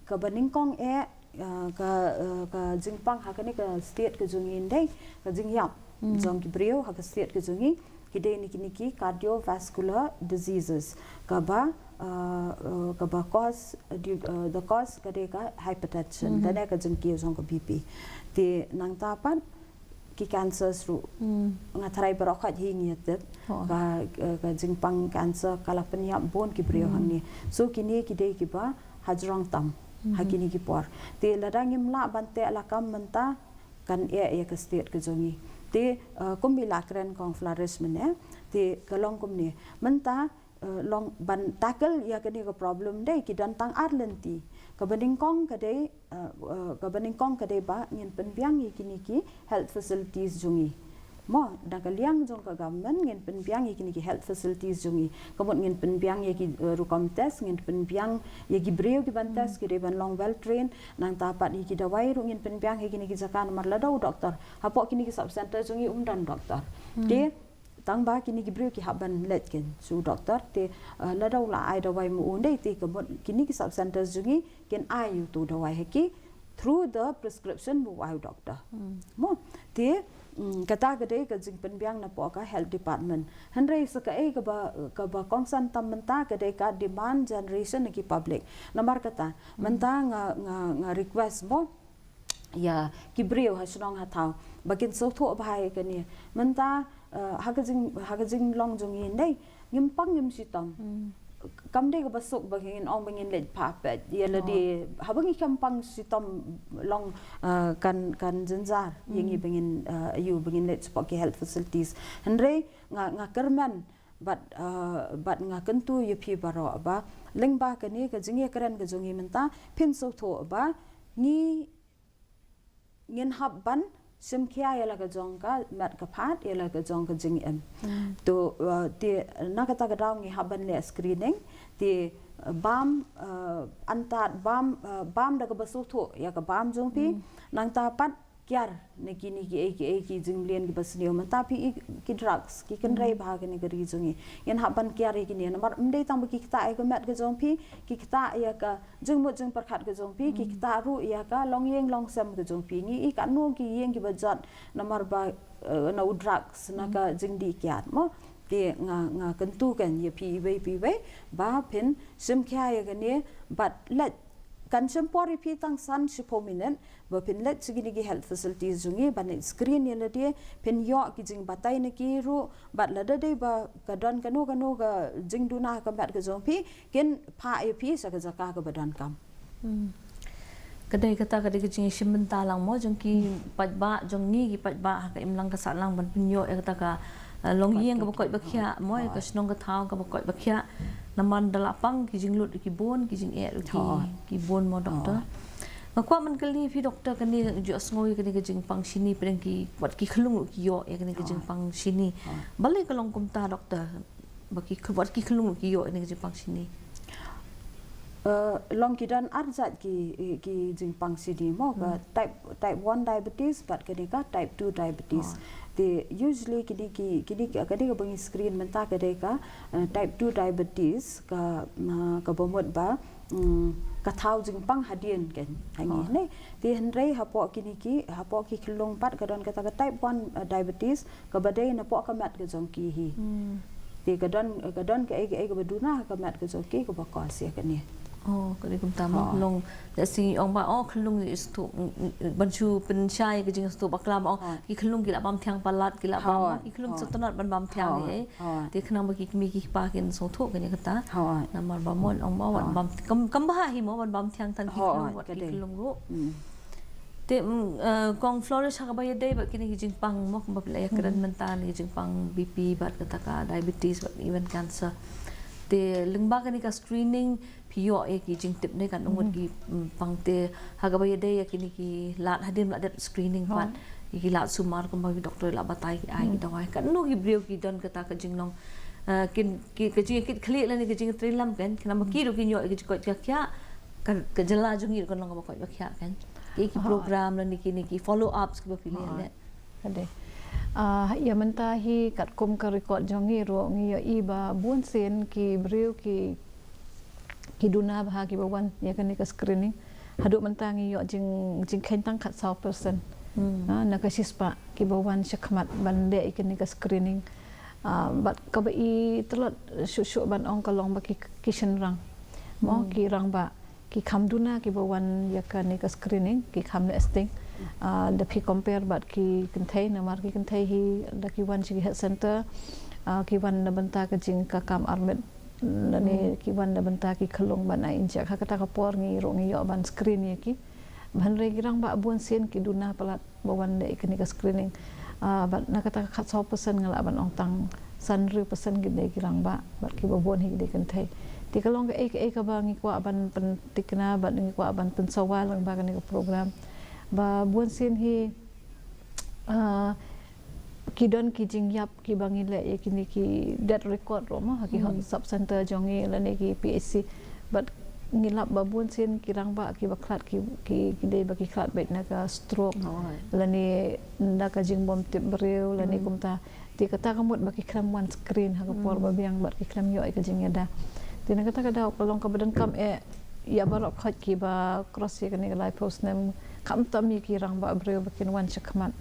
kaba nyngkong eh, ah, ka, ah, ka jingpang ha kane ka state ka jong ngi ndei, ka jingïap jong ki briew ha ka state ka jong ngi, ki dei na kine ki cardiovascular diseases, kaba, ah, ah, kaba cause, ah, due, ah, the cause ka dei ka hypertension, lane ka jingkiew jong ka BP. Te nangta pat ki cancers ruh. Nga tharai baroh khoit hi ngi ïa tip ka, ka, ka jingpang cancer ka la pynïap bun ki briew hangne. So kine ki dei kiba hajrong tam ha kine ki por. Te lada ngim lah ban teh lakam mynta, kan eh ïa ka state ka jong ngi. Te, eh, kumba la kren kong Flourish mynne, te ka long kumne. Mynta, eh, long ban tackle ïa kane ka problem dei ki don tang ar lynti. Kaba nyngkong ka dei, eh, eh, kaba nyngkong ka dei ba ngin pynbiang ïa kine ki health facilities jong ngi. Mo, da ka liang jong ka government ngin pynbiang ïa kine ki health facilities jong ngi. Ka mut ngin pynbiang ïa ki, eh, rukom test, ngin pynbiang ïa ki briew ki ban test, ki dei ban long well trained, nangta pat ïa ki dawai ruh ngin pynbiang ïa kine ki jaka namar lada u doktor hapoh kine ki sub center jong ngi um don doktor. Te tang ba kine ki briew ki hap ban leit kin shu doktor, te, eh, lada u la ai dawai ma u ndei, te ka mut kine ki sub centers jong ngi kin ai ïa uto u dawai ha ki through the prescription ba u ai u doktor. Mo, te, mm, kata ka dei ka jingpynbiang napoh ka health department. Hynrei sa kaei kaba, kaba kongsan tam mynta ka dei ka demand generation na ki public. Namar kata, mynta nga, nga, nga request mo ïa ki briew ha shnong ha thaw ba kin sngewthuh bha ïa kane. Mynta, eh, ha ka jing, ha ka jinglong jong ngi ndei, ngim pang ngim shitom. Kam dei kaba suk ba ngin ong ba ngin leit phah peit ïa lade, haba ngi kam pang shitom long, eh, kan, kan jynjar ïa ngi ba ngin, eh, ïoh ba ngin leit shapoh ki health facilities. Hynrei nga, nga kyrmen bad, eh, bad nga kyntu ïa phi baroh ba lyngba kane ka jingïakren ka jong ngi mynta, phin sngewthuh ba ngi ngin hap ban shim khia ïa la ka jong ka met ka phad, ïa la ka jong ka jingim. To, uh, te na kata ka daw ngi hap ban leh screening, te bam, uh, antad bam, uh, bam da kaba sngewthuh ïa ka bam jong phi. Nangta pat kiar na kine kiei kiei ki jingmlien kiba sniew. Mynta phi i ki drugs, ki kynrei bha kane ka ri jong ngi. Ngin hap ban kiar ïa kine, namar ym dei tang ba ki ktah ïa ka met ka jong phi, ki ktah ïa ka jingmut jingpyrkhat ka jong phi, ki ktah ruh ïa ka longïing longsem ka jong phi. Ngi i katno ki ïing kiba jot namar ba, eh, na u drugs, na ka jingdih kiad mo. Te nga, nga kyntu kan ïa phi iwei pa iwei ba phin shim khia ïa kane, bad leit, kan shim por ïa phi tang san shiphew minit ba phin leit sha kine ki health facilities jong ngi ban leit screen ïa lade, phin ïoh ki jingbatai na ki ruh, bad lada dei ba ka don kano kano ka jingduna ka met ka jong phi, kin phah ïa phi sha ka jaka kaba donkam. Hmm. Ka dei kata, ka dei ka jingïashim bynta lang mo jong ki paidbah, jong ngi ki paidbah ha ka imlang ka sahlang ban pynïoh ïa kata ka, eh, longïing kaba koit ba khiah mo, ïa ka shnong ka thaw kaba koit ba khiah. Namar da la pang ki jinglut ruh ki bun, ki jingeh ruh ki, ki bun mo, doctor. Nga kwah ban kylli phi, doctor, kane, ju sngew ïa kane ka jingpang shini, pdeng ki, wat ki khyllung ruh ki ïoh ïa kane ka jingpang shini. Balei ka long kumta, doctor? Ba ki khy-, wat ki khyllung ruh ki ïoh ïa kane ka jingpang shini. Eh, long ki don ar jait ki, ki jingpang shini mo, ka type, type one diabetes bad kane ka type two diabetes. Te usually kine ki, kine ki, kane kaba ngi screen mynta ka dei ka, eh, type two diabetes, ka, ma, kaba mut ba, mm, ka thaw jingpang hadien kan ha ngi ne. Te hynrei hapoh kine ki, hapoh ki khyllung pat ka don kata ka type one, eh, diabetes, kaba dei napoh ka met ka jong ki hi. Te ka don, ka don kaei kaei kaba duna ha ka met ka jong ki kaba cause ïa kane. Oh, ka dei kumta mo. Long, lehse ong ba, oh, khyllung i sngewthuh, mm, mm, ban shu pynshai ka jingsngewthuh bakla mo, oh, ki khyllung ki la bam thiang palat, ki la bam, ki khyllung sngewtynnat ban bam thiang hi. Te khnang ba ki kmie ki kpa kin sngewthuh kane kata. Namar ba mo ong ba wat bam, kam, kam bha hi mo ban bam thiang than ki khyllung, wat ki khyllung ruh. Te, mm, eh, kong Flores, ha kaba ïadei bad kine ki jingpang mo, kumba phi la ïakren mynta, ne ki jingpang B P bad kata ka diabetes bad even cancer. Te lyngba kane ka screening phi ïoh ïa ki jingtip ne, katno ngut ki, mm, pang, te ha kaba ïadei ïa kine ki lad hadien la dep screening pat, ïa ki lad sumar, kumba ki doctor la batai ki ai ki dawai, katno ki briew ki don kata ka jinglong, eh, kin, ki, ka jingkit khlieh lane ka jingtrei lam kan, khnang ba ki ruh kin ïoh ïa ka jingkoit ka khiah, ka, ka jylla jong ngi ruh kan long kaba koit ba khiah kan. Ki, ki program lane kine ki follow ups kiba phi leh. Ka dei. Ah, ïa mynta hi katkum ka record jong ngi ruh ngi ïohi ba bun sien ki briew ki, ki duna bha kiba wan ïa kane ka screening. Haduh mynta ngi ïoh jing, jingkheiñ tang khatsaw percent. Ah, na ka shispah kiba wan shakhmat ban leh ïa kane ka screening. Ah, bad kaba i tlot shuh shuh ban ong ka long ba ki, ki shynrang mo, ki rangbah, ki kham duna kiba wan ïa kane ka screening, ki kham neh sting. Ah, da phi compare bad ki kynthei, namar ki kynthei hi da ki wan sha ki health center, ah, ki wan na bynta ka jingkakam armet, lane ki wan na bynta ki khyllung ban ai inject. Ha kata ka por ngi ruh ngi ïoh ban screen ïa ki. Hynrei ki rangbah bun sien ki duna palat ba wan leh ïa kane ka screening. Ah, bad na kata ka khatsaw percent nga lah ban ong tang san hynriew percent ki dei ki rangbah, bad kiba bun hi ki dei kynthei. Te ka long kaei kaei kaba ngi kwah ban pynthikna bad ngi kwah ban pynsawa lyngba kane ka program. Ba bun sien hi, ah, ki don ki jingïap kiba ngi leh ïa kine ki death record ruh mo, ha ki sub center jong ngi lane ki P H C. Bad ngi lap ba bun sien ki rangbah kiba khlad ki, ki, ki dei ba ki khlad beit na ka stroke, lane na ka jingbym tip briew, lane kumta. Te kata ka mut ba ki khlem wan screen ha ka por ba biang bad ki khlem ïoh ïa ka jingïada. Te na kata ka daw ka long kaba donkam eh ïa baroh khoit kiba cross ïa kane ka laiphew snem, khamtam ïa ki rangbah briew ba kin wan shakhmat.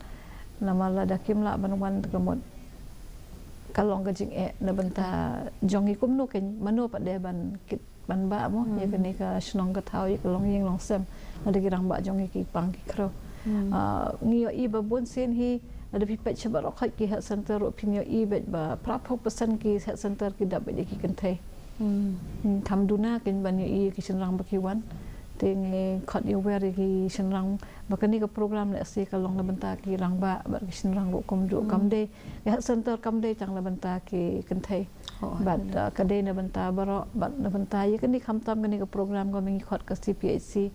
Namar lada kim lah ban wan, ka mut ka long ka jingeh na bynta jong ngi, kumno kein, mano pat de ban kit ban bah mo ïa kane ka shnong ka thaw, ïa ka longïing longsem, lada ki rangbah jong ngi ki pang ki khrew. Ah, ngi ïohi ba bun sien hi, lada phi peit sha baroh khoit ki health center ruh phin ïohi beit ba phra phew percent ki health center ki dap beit ïa ki kynthei. Hmm, kham duna kein ban ïohi ïa ki shynrang ba ki wan. Te ngi khot ïa wer ïa ki shynrang ba kane ka program lehse ka long na bynta ki rangbah bad ki shynrang ruh kumjuh, kam dei, ki health center kam dei tang na bynta ki kynthei. Bad, uh, ka dei na bynta baroh, bad na bynta ïa kane, khamtam kane ka program kaba ngi khot ka C P H C,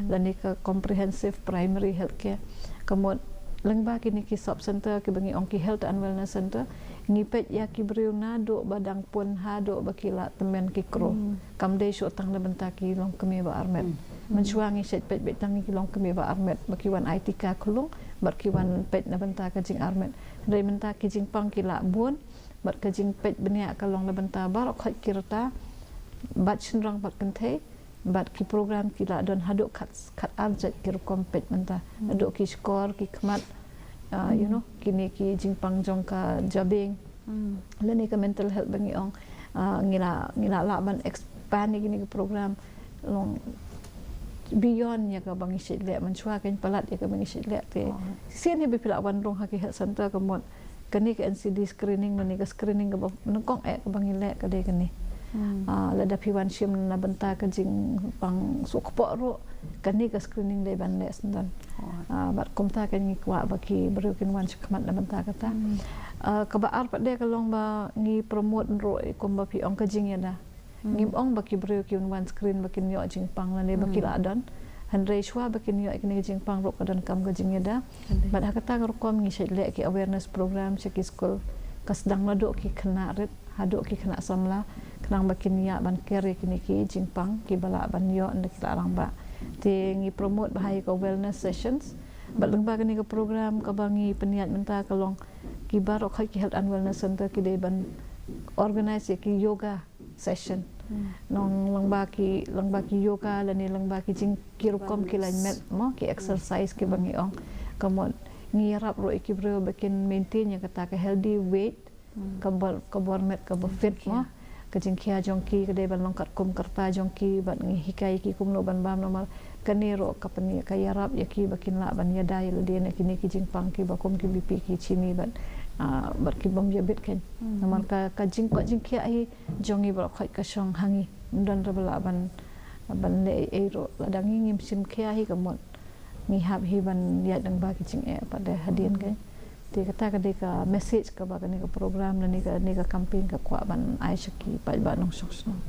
lane ka Comprehensive Primary Health Care. Ka mut lyngba kine ki sub center kiba ngi ong ki Health and Wellness Center, Ngi peit ïa ki briew naduh ba dang pun haduh ba ki la tymmen ki kro. Kam dei shuh tang na bynta ki longkmie ba armet. Mynshuwa ngi shet peit beit tang ki longkmie ba armet ba ki wan ai tika khlung bad ki wan peit na bynta ka jingarmet. Hynrei mynta ki jingpang ki la bun bad ka jingpeit bniah ka long na bynta baroh khoit ki rta bad shynrang bad kynthei. Bad ki program ki la don haduh khat, khat ar jait ki rukom peit mynta. Haduh ki shkor, ki khmat, uh, you know, kine ki jingpang jong ka jabieng. Lane ka mental health ba ngi ong, uh, ngi la, ngi la lah ban expand ïa kine ki program long beyond ïa ka ba ngi shet leh mynshuwa, kan palat ïa ka ba ngi shet leh te. Sien hi ba phi la wan rung ha ki health center ka mut kane ka N C D screening, lane ka screening kaba nyngkong eh kaba ngi leh ka dei kane. Ah, lada phi wan shim na bynta ka jingpang suk kpoh ruh, kane ka screening dei ban leh syndon. Ah, bad kumta kan ngi kwah ba ki briew kin wan shakhmat na bynta kata. Ah, kaba ar pat de ka long ba ngi promote ruh kumba phi ong ka jingïada. Ngim ong ba ki briew kin wan screen ba kin ïoh jingpang lane ba ki la don. Hynrei shuwa ba kin ïoh kine ki jingpang ruh ka donkam ka jingïada. Bad ha kata ka rukom ngi shet leh ki awareness program sha ki skul. Ka sdang naduh ki khynnah rit haduh ki khynnah samla. Khnang ba kin ïa ban ker ïa kine ki jingpang kiba lah ban ïoh ynda ki la rangbah. Te ngi promote bha ïa ka wellness sessions. Bad lyngba kane ka program kaba ngi pynïaid mynta ka long ki baroh khoit ki health and wellness center ki dei ban organize ïa ki yoga session. Nong lyngba ki, lyngba ki yoga lane lyngba ki jing ki rukom ki laiñ met mo, ki exercise kiba ngi ong. Ka mut ngi ïarap ruh ïa ki briew ba kin maintain ïa kata ka healthy weight, ka bor, ka bor met kaba fit mo. Ka jingkhia jong ki ka dei ban long katkum ka rta jong ki bad ngi hikai ki kumno ban bam namar kane ruh ka pynïa, ka ïarap ïa ki ba kin lah ban ïada ïa lade na kine ki jingpang kiba kum ki B P, ki chini bad, ah, bad ki bym ïabit kan. Namar ka, ka jingkoit jingkhiah hi jong ngi baroh khoit ka shong ha ngi. Ym don re ba lah ban, ban leh ei ei ruh. Lada ngi ngim shim khia hi ka mut ngi hap hi ban ïaid lyngba ki jingeh pat de hadien kan. Te kata ka dei ka message kaba kane ka program lane kane ka campaign ka kwah ban ai sha ki paidbah nongshong shnong.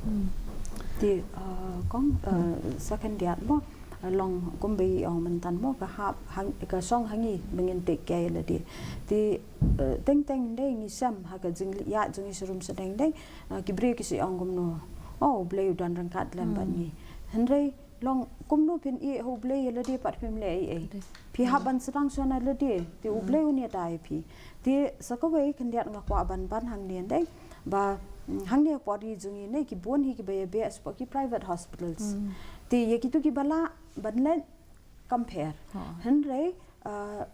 Te, uh, kong, uh, sa khyndiat mo, uh, long kumba i ong mynta mo ka hap hang, ka shong ha ngi ba ngin take care ïa lade. Te, uh, teng teng de ngi shem ha ka jingïaid jong ngi sharum shadeng de, uh, ki briew ki sa ong kumno, oh, U Blei u don ryngkat lem bad ngi. Hynrei long kumno phin ïeh ha U Blei ïa lade pat phim leh ei ei. Phi hap ban sdang shuwa na lade, te U Blei un ïada ïa phi. Te sa kawei khyndiat nga kwah ban ban hangne de ba, mm, hangne ha pori jong ngi ne ki bun hi kiba ïabeh shapoh ki private hospitals. Te ïa kitu kiba lah ban leit kam pher. Hynrei, uh,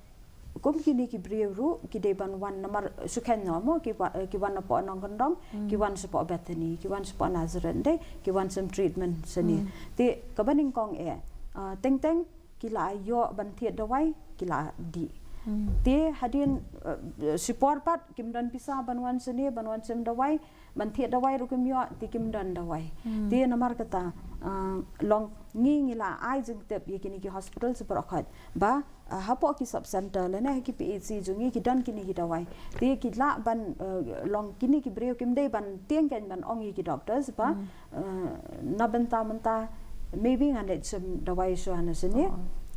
kum kine ki briew ruh ki dei ban wan namar shu kheiñ noh mo ki wa-, ki wan napoh nongkyndong, ki wan shapoh Bethany, ki wan shapoh Nazareth de, ki wan shim treatment shane. Te kaba nyngkong eh, uh, teng teng ki la ïoh ban thied dawai, ki la dih. Te hadien, uh, shipor pat kim don pisa ban wan shane, ban wan shim dawai, ban thied dawai ruh kim ïoh, te kim don dawai. Te namar kata, uh, long ngi ngi la ai jingtip ïa kine ki hospital shabaroh khoit ba, uh, hapoh ki sub center lane ha ki P H C jong ngi ki don kine ki dawai. Te ki lah ban, uh, long kine ki briew kim dei ban tieng kan ban ong ïa ki doctors ba, uh, na bynta mynta maybe ngan leit shim dawai shuwa na shane.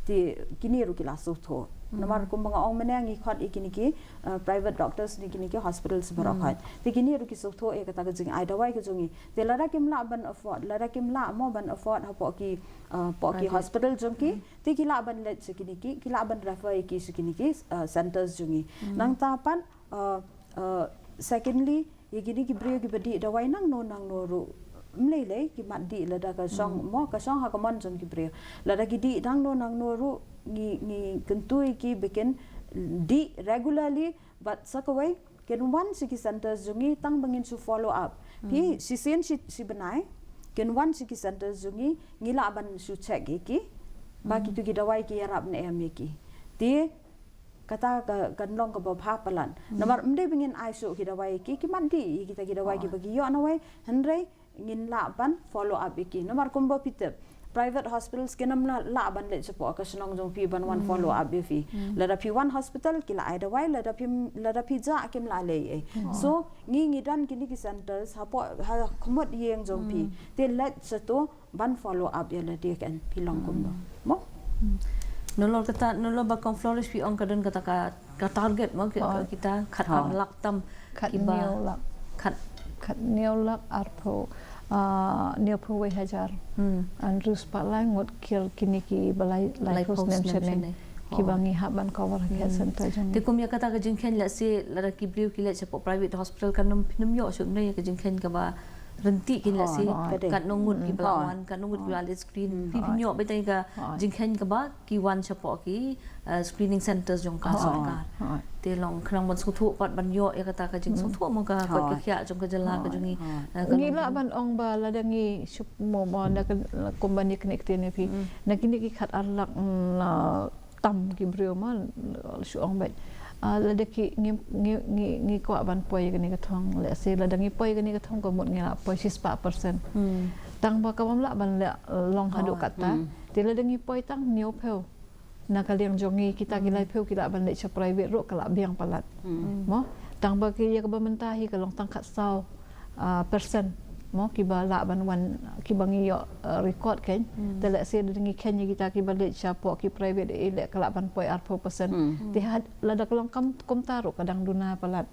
Te kine ruh ki la sngewthuh. Namar kumba nga ong mynne ngi khot ïa kine ki, uh, private doctors ne kine ki hospitals baroh khoit. Te kine ruh ki sngewthuh ïa kata ka jingai dawai ka jong ngi. Te lada kim lah ban afford, lada kim lah mo ban afford hapoh ki, uh, poh ki hospital jong ki, te ki lah ban leit sha kine ki, ki lah ban refer ïa ki sha kine ki, uh, centers jong ngi. Nangta pat, uh, uh, secondly, ïa kine ki briew kiba dih dawai nangno nangno ruh, ym lei lei ki mat dih lada ka shong mo, ka shong ha ka mon jong ki briew. Lada ki dih nangno nangno ruh ngi, ngi kyntu ïa ki ba kin dih regularly, bad sa kawei kin wan sha ki centers jong ngi tang ba ngin shu follow up. Phi shisien shi, shi bnai kin wan sha ki centers jong ngi, ngi lah ban shu check ïa ki ba kitu ki dawai ki ïarap ne em ïa ki. Te kata ka, kan long kaba bha palat. Namar ym dei ba ngin ai shuh ki dawai ïa ki, ki mat dih ïa kita ki dawai kiba ki ïoh nawei, hynrei ngin lah ban follow up ïa ki. Namar kumba phi tip, private hospitals kin ym lah, lah ban leit shapoh ka shnong jong phi ban wan follow up ïa phi. Lada phi wan hospital ki la ai dawai, lada phi, lada phi jah kim lah leh ei ei. So ngi ngi don kine ki centers hapoh, ha khmut ïing jong phi. Te leit shato ban follow up ïa lade kan phi long kumno. Mo? Nalor kata, nalor ba kong Flores phi ong ka don kata ka, ka target mo, ki, kita khat ar lak tam Khat hynñiew lak. Khat hynñiew lak arphew, ah, hynñiewphew wei hajar. Hmm. Hynriew spah lai ngut ki, kine kiba lai, laiphew snem shaneng. Kiba ngi hap ban cover ha ka health centre jong ngi. Te kum ïa kata ka jingkheiñ, lehse lada ki briew ki leit shapoh private hospital, kan nym, nym ïoh shuh ne ïa ka jingkheiñ kaba ryntih kin, lehse katno ngut kiba la wan, katno ngut kiba la leit screen. Phi, phin ïoh beit ïa ka jingkheiñ kaba ki wan shapoh ki, eh, screening centres jong ka sorkar. Te long khnang ban sngewthuh pat, ban ïoh ïa kata ka jingsngewthuh mo ka koit ka khiah jong ka jylla ka jong ngi. Eh, ka ngi lah ban ong ba lada ngi shu mo, mo na ka, kumba ngi connect ne phi. Na kine ki khat ar lak, mm, na tam ki briew mo, shu ong beit. Ah, lada ki ngi, ngi, ngi, ngi kwah ban poi ïa kane ka thong, lehse lada ngi poi ïa kane ka thong, ka mut ngi lah poi shispah percent. Tang ba ka bym lah ban leh long haduh katta. Te lada ngi poi tang hynñiewphew na ka liang jong ngi, kita ki laiphew ki lah ban leit sha private ruh ka lah biang palat. Mo, tang ba ki ïa kaba mynta hi ka long tang khatsaw, ah, percent mo kiba lah ban wan, kiba ngi ïoh, ah, record kein. Te lehse lada ngi kheiñ ïa kita kiba leit shapoh ki private, eh, leh ka lah ban poi arphew percent. Te ha, lada ka long kam, kumta ruh ka dang duna palat.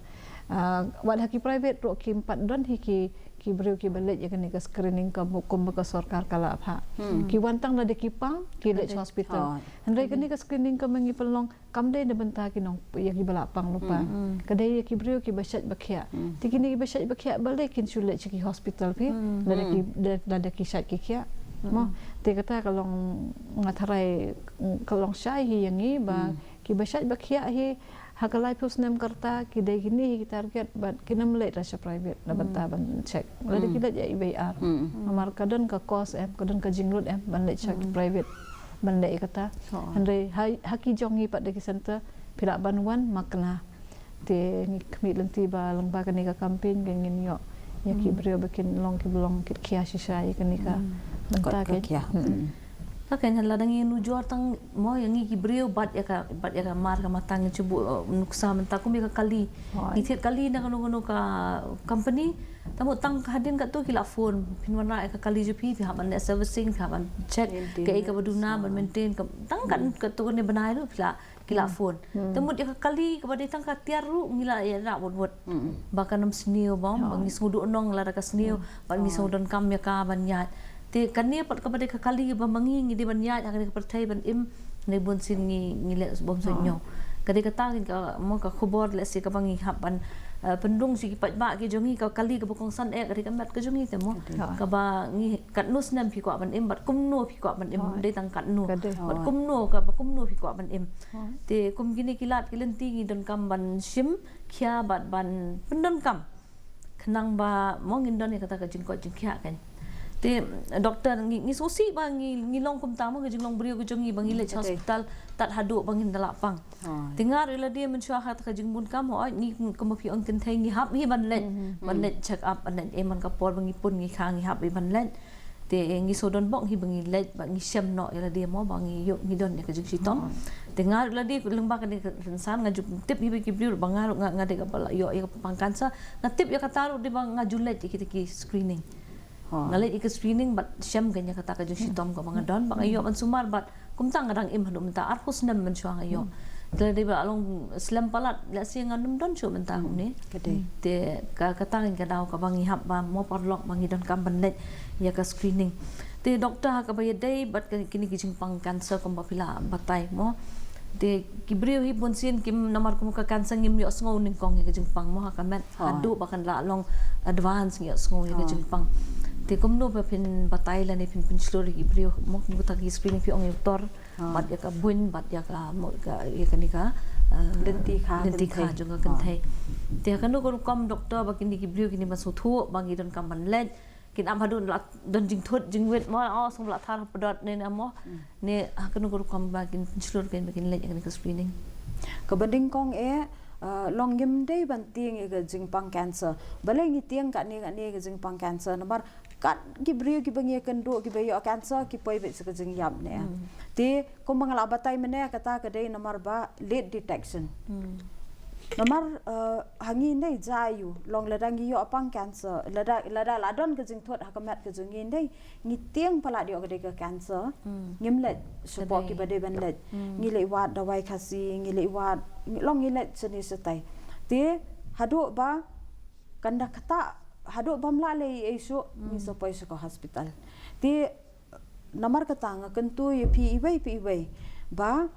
Ah, wat ha ki private ruh kim pat don hi ki, ki briew kiba leit ïa kane ka screening ka bu-, kumba ka sorkar ka la phah. Ki wan tang lada ki pang ki leit hospital. Hynrei kane ka screening kaba ngi pynlong kam dei na bynta ki nong, ïa kiba la pang lypa. Ka dei ïa ki briew kiba shait ba khiah. Te kine kiba shait ba khiah balei kin shu leit sha ki hospital phi? Lada ki, da-, lada ki shait ki khiah. Mo, te kata ka long, nga tharai ka long shai hi ïa ngi ba kiba shait ba khiah hi ha ka laiphew snem ka rta, ki dei kine hi ki target, bad kin ym leit ruh sha private na bynta ban check. Lada ki leit ïa i ba i ar. Namar ka don ka cost em, ka don ka jinglut em ban leit sha ki private ban leit ïa kata. Hynrei ha, ha ki jong ngi pat da ki centre, phi lah ban wan makna. Te ngi khmih lynti ba lyngba kane ka campaign ka ngin ïoh ïa ki briew ba kin long kiba long kit khia shisha ïa kane ka bynta ka khia. Ka kane lada ngi nujor tang mo ïa ngi ki briew bad ïa ka, bad ïa ka mar ka matang ngi shu buh, eh, nuksa mynta kum ïa ka kali. Ngi thied kali na kano kano ka company. Tang mo tang ka hadien katto ki la phone. Phin wanrah ïa ka kali jong phi, phi hap ban leh servicing, phi hap ban check kaei kaba duna, ban maintain ka, tang kat katto katne bnai ruh phi la, ki la phone. Te mut ïa ka kali kaba dei tang ka tiar ruh ngi la ïa rah wut wut. Ba kan ym sniew ba, ba ngi sngewduh nong lada ka sniew, ba ngi sngewdonkam ïa ka ban ïaid. Te kane pat kaba dei ka kali ba ma ngi ngi dei ban ïaid ha kane ka pyrthei ban im, ne bunsien ngi, ngi leh bym suidñiew. Ka dei kata ka mo ka khubor lehse kaba ngi hap ban, eh, pynrung sha ki paidbah ki jong ngi, ka kali kaba kongsan eh ka dei ka met ka jong ngi te mo. Kaba ngi katno snem phi kwah ban im, bad kumno phi kwah ban im, dei tang katno. Bad kumno, kaba kumno phi kwah ban im. Te kum kine ki lad ki lynti ngi donkam ban shim khia bad ban pyndonkam. Khnang ba mo ngin don ïa kata ka jingkoit jingkhiah kan. Te doktor ngi, ngi sngewsih ba ngi, ngi long kumta mo ka jinglong briew ka jong ngi ba ngi leit hospital tad haduh ba ngin da lah pang. Te nga ruh lade mynshuwa ha kata ka jingbun kam hooid ngi kumba phi ong kynthei ngi hap hi ban leit, ban leit check up, ban leit em man ka por ba ngi pun ngi kha ngi hap hi ban leit. Te ngi sngewdon bok hi ba ngi leit ba ngi shem noh ïa lade mo ba ngi ïoh ngi don ïa ka jingshitom. Te nga ruh lade lyngba kane ka rynsan nga ju tip hi ba ki briew ba nga ruh nga, nga dei kaba la ïoh ïa ka pang cancer. Nga tip ïa kata ruh dei ba nga ju leit ïa kita ki screening. Nga leit ïa ka screening bad shem kein ïa kata ka jingshitom kaba nga don ba nga ïoh ban sumar bad kumta nga dang im haduh mynta arphew snem mynshuwa nga ïoh. Te lada ba long slem palat lehse ngan ym don shuh mynta kumne. Te ka, kata ka dei ka daw kaba ngi hap ba mo paralok ba ngi donkam ban leit ïa ka screening. Te doktor ha kaba ïadei bad kine ki jingpang cancer kumba phi la batai mo. Te ki briew hi bunsien kim namar kum ka cancer ngim ïohsngew nyngkong ïa ka jingpang mo ha ka met. Haduh ba kan la long advance ngi ïohsngew ïa ka jingpang. Te kumno ba phin batai lane phin pynshlur ïa ki briew mo kum kata ki screening phi ong ïa u tor. Bad ïa ka buin, bad ïa ka mo ka ïa kane ka, eh, lynti kha, lynti kha jong ka kynthei. Te ha kano ka rukom doktor ba kine ki briew kine ba sngewthuh ba ngi donkam ban leit. Kin ym haduh la don jingthut jingwit mo, oh sngewbha la thar hapdeng ne na mo. Ne ha kano ka rukom ba kin pynshlur kein ba kin leit ïa kane ka screening. Kaba nyngkong eh, eh, long ngim dei ban tieng ïa ka jingpang cancer. Balei ngi tieng kane kane ka jingpang cancer namar kat ki briew kiba ngi ïakynduh kiba ïoh cancer ki poi beit sha ka jingïap ne. Te kumba nga la batai mynne kata ka dei namar ba late detection. Namar, eh, ha ngi ne jaiu long lada ngi ïoh pang cancer, lada, lada la don ka jingthut ha ka met ka jong ngi ne ngi tieng palat ïoh ka dei ka cancer. Ngim leit shapoh kiba dei ban leit. Ngi leit wad dawai Khasi, ngi leit wad, ngi long ngi leit shane shatai. Te haduh ba kan da kata, haduh bam lah leh ei ei shuh, ngi sa poi sha ka hospital. Te namar kata nga kyntu ïa phi iwei pa iwei ba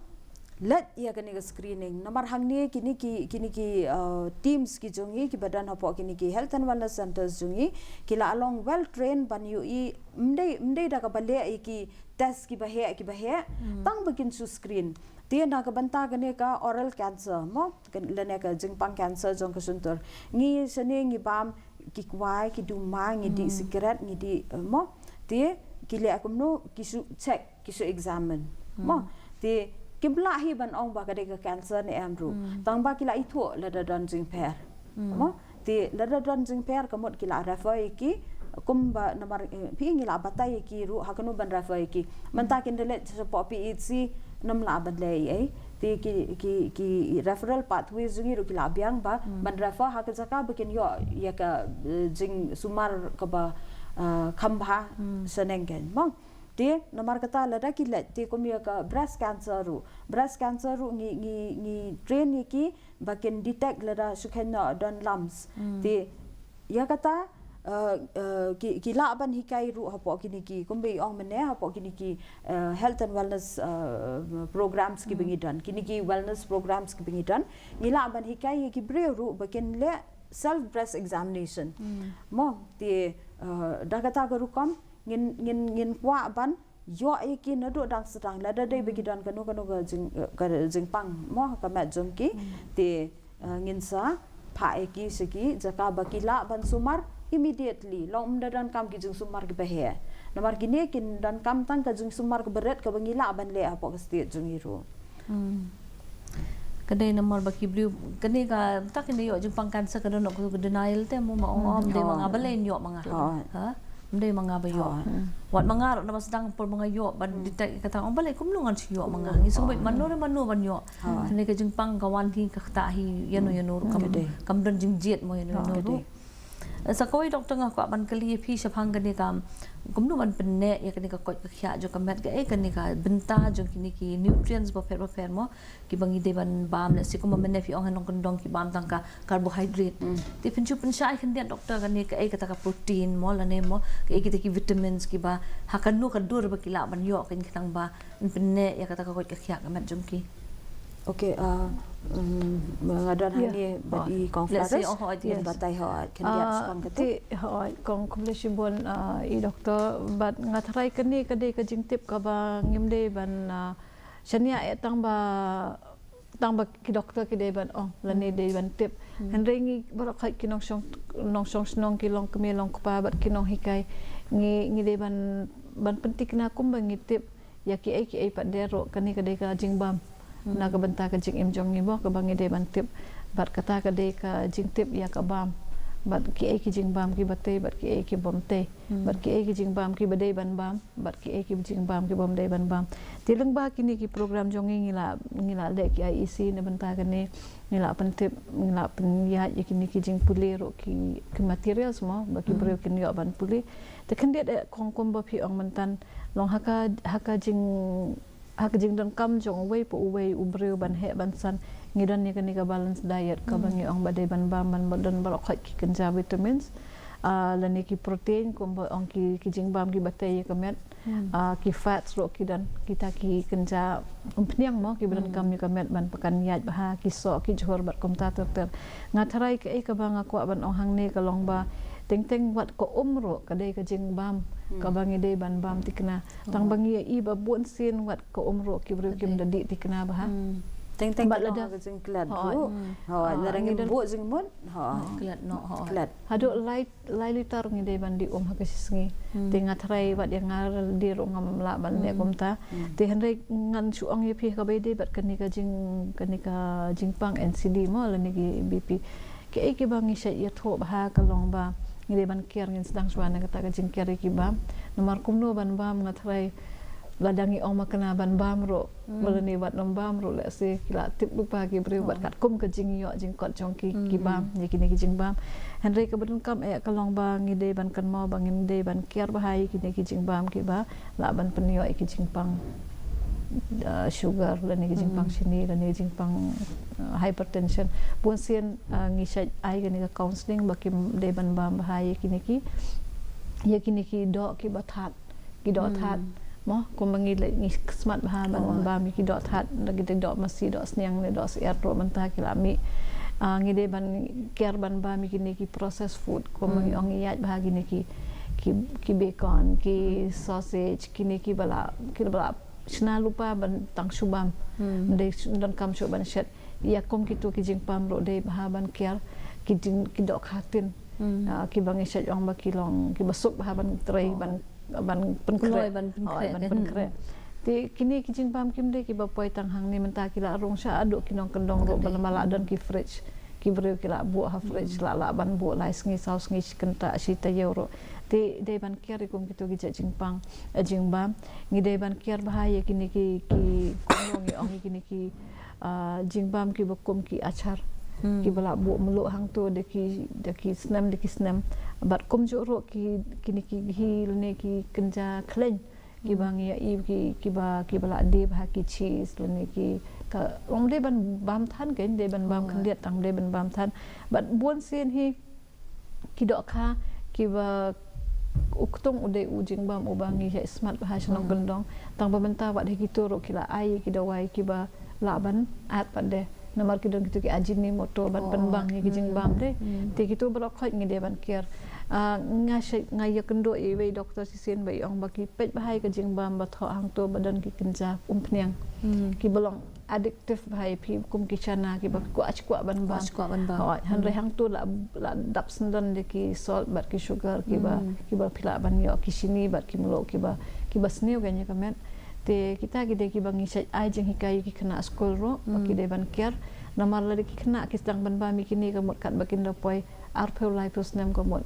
leit ïa kane ka screening. Namar hangne kine ki, kine ki uh, teams ki jong ngi kiba don hapoh kine ki health and wellness centers jong ngi, ki la long well trained ban ïohi, ym dei, ym dei da kaba leh ïa ki test kiba heh kiba heh, tang ba kin shu screen. Te na ka bynta kane ka oral cancer mo, lane ka jingpang cancer jong ka shyntur, ngi shane ngi bam ki kwai, ki duma, ngi dih sikret, ngi dih uh, mo. Te ki leh kumno, ki shu check, ki shu examine mo. Te kim lah hi ban ong ba ka dei ka cancer ne em ruh, tang ba ki la ithuh lada don jingpher mo. Te lada don jingpher ka mut ki la refer ïa ki, kumba namar eh, phi ngi la batai ïa ki ruh ha kano ban refer ïa ki. Mynta kin da leit shapoh P H C, ym lah ban leh ei ei. Te ki, ki, ki referral pathways jong ngi ruh ki la biang ba ban refer ha ka jaka ba kin ïoh ïa ka eh, jingsumar kaba uh, kham bha shaneng kein mo. Te namar kata lada ki leit, te kum ïa ka breast cancer ruh, breast cancer ruh ngi, ngi, ngi train ïa ki ba kin detect lada shu kheiñ noh don lumps. Te ïa kata uh, uh, ki, ki lah ban hikai ruh hapoh kine ki, kumba i ong mynne, hapoh kine ki uh, health and wellness uh, programs kiba ngi don, kine ki wellness programs kiba ngi don, ngi lah ban hikai ïa ki briew ruh ba kin leh self breast examination mo. Te uh, da kata ka rukom ngin, ngin, ngin kwah ban ïoh ïa ki naduh dang sdang, lada dei ba ki don kano kano ka jing, ka jingpang mo ha ka met jong ki. Te uh, ngin sa phah ïa ki sha ki jaka ba ki lah ban sumar immediately, long ym da donkam ki jingsumar kiba heh. Namar kine kin donkam tang ka jingsumar kaba rit kaba ngi lah ban leh hapoh ka state jong ngi ruh. Ka dei namar ba ki briew kane ka, ta kine ïoh jingpang cancer ka don ka denial te mo, ma ong ym dei ma nga, balei ïoh ma nga. Ha? Ym dei ma nga ba ïoh. Wat ma nga ruh naba sdang por ba nga ïoh ban detect, kata ong balei kumno ngan shu ïoh ma nga. Ngi sngewbha mano re mano ban ïoh. Kane ka jingpang ka wan hi ka ktah hi ïano ïano ruh, kam, kam don jingjied mo ïano ïano ruh. Sa kawei doktor nga kwah ban kylli ïa phi shaphang kane ka, kumno ban pynneh ïa kane ka koit ka khiah jong ka met, kaei kane ka bynta jong kine ki nutrients bapher bapher mo kiba ngi dei ban bam, lehse kumba mynne phi ong ha nongkyndong ki bam tang ka carbohydrate. Te phin shu pynshai khyndiat doktor, kane kaei kata ka protein mo lane mo kaei kita ki vitamins kiba ha kano ka dur ba ki lah ban ïoh, kane ka tang ba pynneh ïa kata ka koit ka khiah ka met jong ki. Okay, uh, um, nga don hangne bad i Kong Flares. Let's say, oh, oh, yes. Batai, oh, khyndiat shaphang kata. Te, oh, Kong, khublei shibun, uh, i doktor, bad nga tharai kane ka dei ka jingtip kaba ngim dei ban uh, shaniah eh tang ba, tang ba ki doktor ki dei ban ong lane dei ban tip. Hynrei ngi baroh khoit ki nongshong, nongshong shnong, ki longkmie longkpa bad ki nonghikai, ngi, ngi dei ban, ban pynthikna kumba ngi tip ïa kiei kiei pat de ruh. Kane ka dei ka jingbam na ka bynta ka jingim jong ngi mo kaba ngi dei ban tip. Bad kata ka dei ka jingtip ïa ka bam, bad kiei ki jingbam kiba tei bad kiei ki bym tei, bad kiei ki jingbam kiba dei ban bam, bad kiei ki jingbam ki bym dei ban bam. Te lyngba kine ki program jong ngi, ngi la, ngi la leh ki I E C na bynta kane, ngi la pyntip, ngi la pynïaid ïa kine ki jingpule ruh, ki, ki materials mo ba ki briew kin ïoh ban pule. Te khyndiat eh Kong, kumba phi ong myntan, long ha ka, ha ka jing, ha ka jingdonkam jong uwei pa uwei u briew ban heh ban san, ngi don ïa kane ka balanced diet kaba ngi ong ba dei ban bam, ban don baroh khoit ki kynja vitamins, ah, lane ki protein, kumba ong ki, ki jingbam kiba tei ïa ka met, ah, ki fats ruh ki don, kita ki kynja umphniang mo kiba donkam ïa ka met ban pynkynïaid bha, ki soh, ki jhur bad kumta ter ter. Nga tharai kaei kaba nga kwah ban ong hangne ka long ba teng teng wat ka um ruh ka dei ka jingbam kaba ngi dei ban bam thikna. Tang ba ngi ïohi ba bun sien wat ka um ruh ki briew kim da dih thikna bha. Teng teng bad lada ka jingklet ruh. Hooid, lada ngim buh jingmut. Hooid. Klet noh, hooid. Klet. Haduh lai, lai litar ngi dei ban dih um ha ka shi sngi. Te nga tharai wat ïa nga dei ruh ngam lah ban leh kumta. Te hynrei ngan shu ong ïa phi kaba ïadei bad kane ka jing, kane ka jingpang N C D mo lane ki B P. Kiei kiba ngi shait ïathuh bha ka long ba ngi dei ban care, ngin sdang shuwa na kata ka jingcare ïa ki bam. Namar kumno ban bam, nga tharai lada ngi ong ma kane ban bam ruh, lane wat nym bam ruh, lehse ki la tip lypa ki briew bad katkum ka jingïoh jingkot jong ki, ki bam ïa kine ki jingbam. Hynrei kaba donkam eh ka long ba ngi dei ban kynmaw ba ngin dei ban care bha ïa kine ki jingbam kiba lah ban pynïoh ïa ki jingpang. uh, sugar lane ki jingpang shini lane ki jingpang uh, hypertension. Bun sien uh, ngi shait ai kane ka counseling ba kim dei ban bam bha ïa kine ki ïa kine ki doh kiba that, ki doh that. Mo, kumba ngi leh ngi smat bha ban bam ïa ki doh that, da ki doh masi, doh sniang ne doh syiar ruh mynta ki la mih. Uh, ngi dei ban kiar ban bam ïa kine ki processed food, kumba ngi ong ïaid bha kine ki ki ki bacon, ki sausage, kine ki ba la ki ba la shna lypa ban tang shu bam. Dei don kam shu ban shet. Ïa kum kitu ki jingpam ruh dei bha ban kiar ki jing ki doh khatin. Ah, ki ba ngi shet ong ba ki long ki ba suk bha ban trei ban ban pynkhreh. Ban pynkhreh. Te kine ki jingpam kim dei ki ba poi tang hangne mynta ki la rung sha aduh ki nongkyndong ruh ba la don ki fridge. Ki briew ki la buh ha fridge la la ban buh lai sngi saw sngi shi kynta shi taïew ruh. Te dei ban kiar kum kitu ki jait jingpang, eh, jingbam. Ngi dei ban kiar bha ïa kine ki ki kumno ngi ong ïa kine ki ah, jingbam ki ba kum ki achar. Ki ba la buh mluh hangto da ki da ki snem da ki snem. Bad kumjuh ruh ki kine ki ghee lane ki kynja khleiñ. Ki ba ngi ïa i ki ki ba ki ba la dip ha ki cheese lane ki ka ym dei ban bam than kein, dei ban bam khyndiat tang, dei ban bam than. Bad bun sien hi ki dohkha ki ba u ktung u dei u jingbam u ba ngi ïa smat bha sha nongkyndong. Tang ba mynta wat hi kitu ruh ki la ai ki dawai ki ba lah ban at pat de. Namar ki don kitu ki Ajinomoto ban pynbang ïa ki jingbam de. Te kitu baroh khoit ngi dei ban kiar. Ah, nga shait nga ïa kynduh ïa iwei doktor shisien ba i ong ba ki peit bha ïa ka jingbam ba thoh hangto ba don ki kynja umphniang. Ki ba long addictive bha ïa phi kum ki chana ki ba kwah kwah ban bam. Kwah kwah ban bam. Hooid, hynrei hangto la la dap syndon de ki salt bad ki sugar ki ba ki ba phi lah ban ïoh ki shini bad ki mluh ki ba ki ba sniew kein ïa ka met. Te kita ki dei ki ba ngi shait ai jinghikai ïa ki khynnah skul ruh ba ki dei ban kiar. Namar lada ki khynnah ki sdang ban bam ïa kine ka mut kat ba kin da poi arphew laiphew snem ka mut.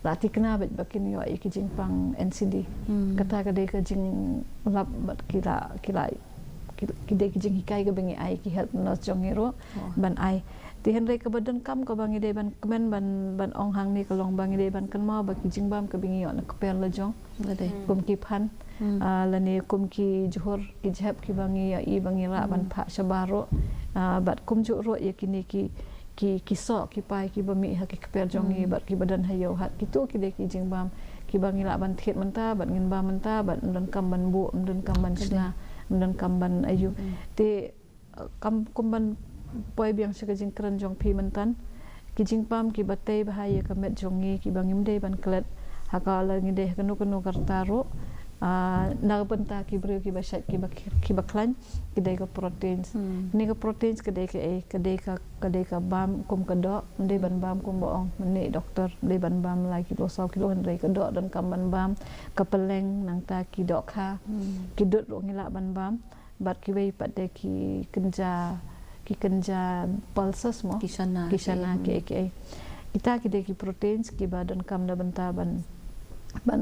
La thikna beit ba kin ïoh ïa ki jingpang N C D. Kata ka dei ka jinglap bad ki la ki la ki, ki dei ki jinghikai ka ba ngi ai ki health nurse jong ngi ruh ban ai. Te hynrei ka ba donkam ka ba ngi dei ban kmen ban ban ong hangne ka long ba ngi dei ban kynmaw ba ki jingbam ka ba ngi ïoh na kper la jong. Kum ki phan, ah, lane kum ki jhur ki jhep ki ba ngi ïa i ba ngi lah ban phah shabar ruh. Ah, bad kumjuh ruh ïa kine ki ki ki soh ki pai ki ba mih ha ki kper jong ngi bad ki ba don ha ïew hat, kitu ki dei ki jingbam ki ba ngi lah ban thied mynta bad ngin bam mynta bad ym donkam ban buh, ym donkam ban shna, ym donkam ban aiu. Te, eh, kam kum ban poi biang sha ka jingkren jong phi mynta, ki jingbam ki ba tei bha ïa ka met jong ngi ki ba ngim dei ban klet ha ka la ngi dei ha kano kano ka rta ruh. Ah, na ka bynta ki briew ki ba shait ki ba ki ba khlaiñ ki dei ka proteins. Kine ka proteins ka dei ka ei, ka dei ka ka dei ka bam kum ka doh, ym dei ban bam kum ba ong mynne doktor, ym dei ban bam lai kilo saw kilo, hynrei ka doh donkam ban bam, ka pylleng nangta ki dohkha, ki dud ruh ngi lah ban bam, bad kiwei pat de ki kynja ki kynja pulses mo, ki shana ki ei ki ei. Kita ki dei ki proteins ki ba donkam na bynta ban ban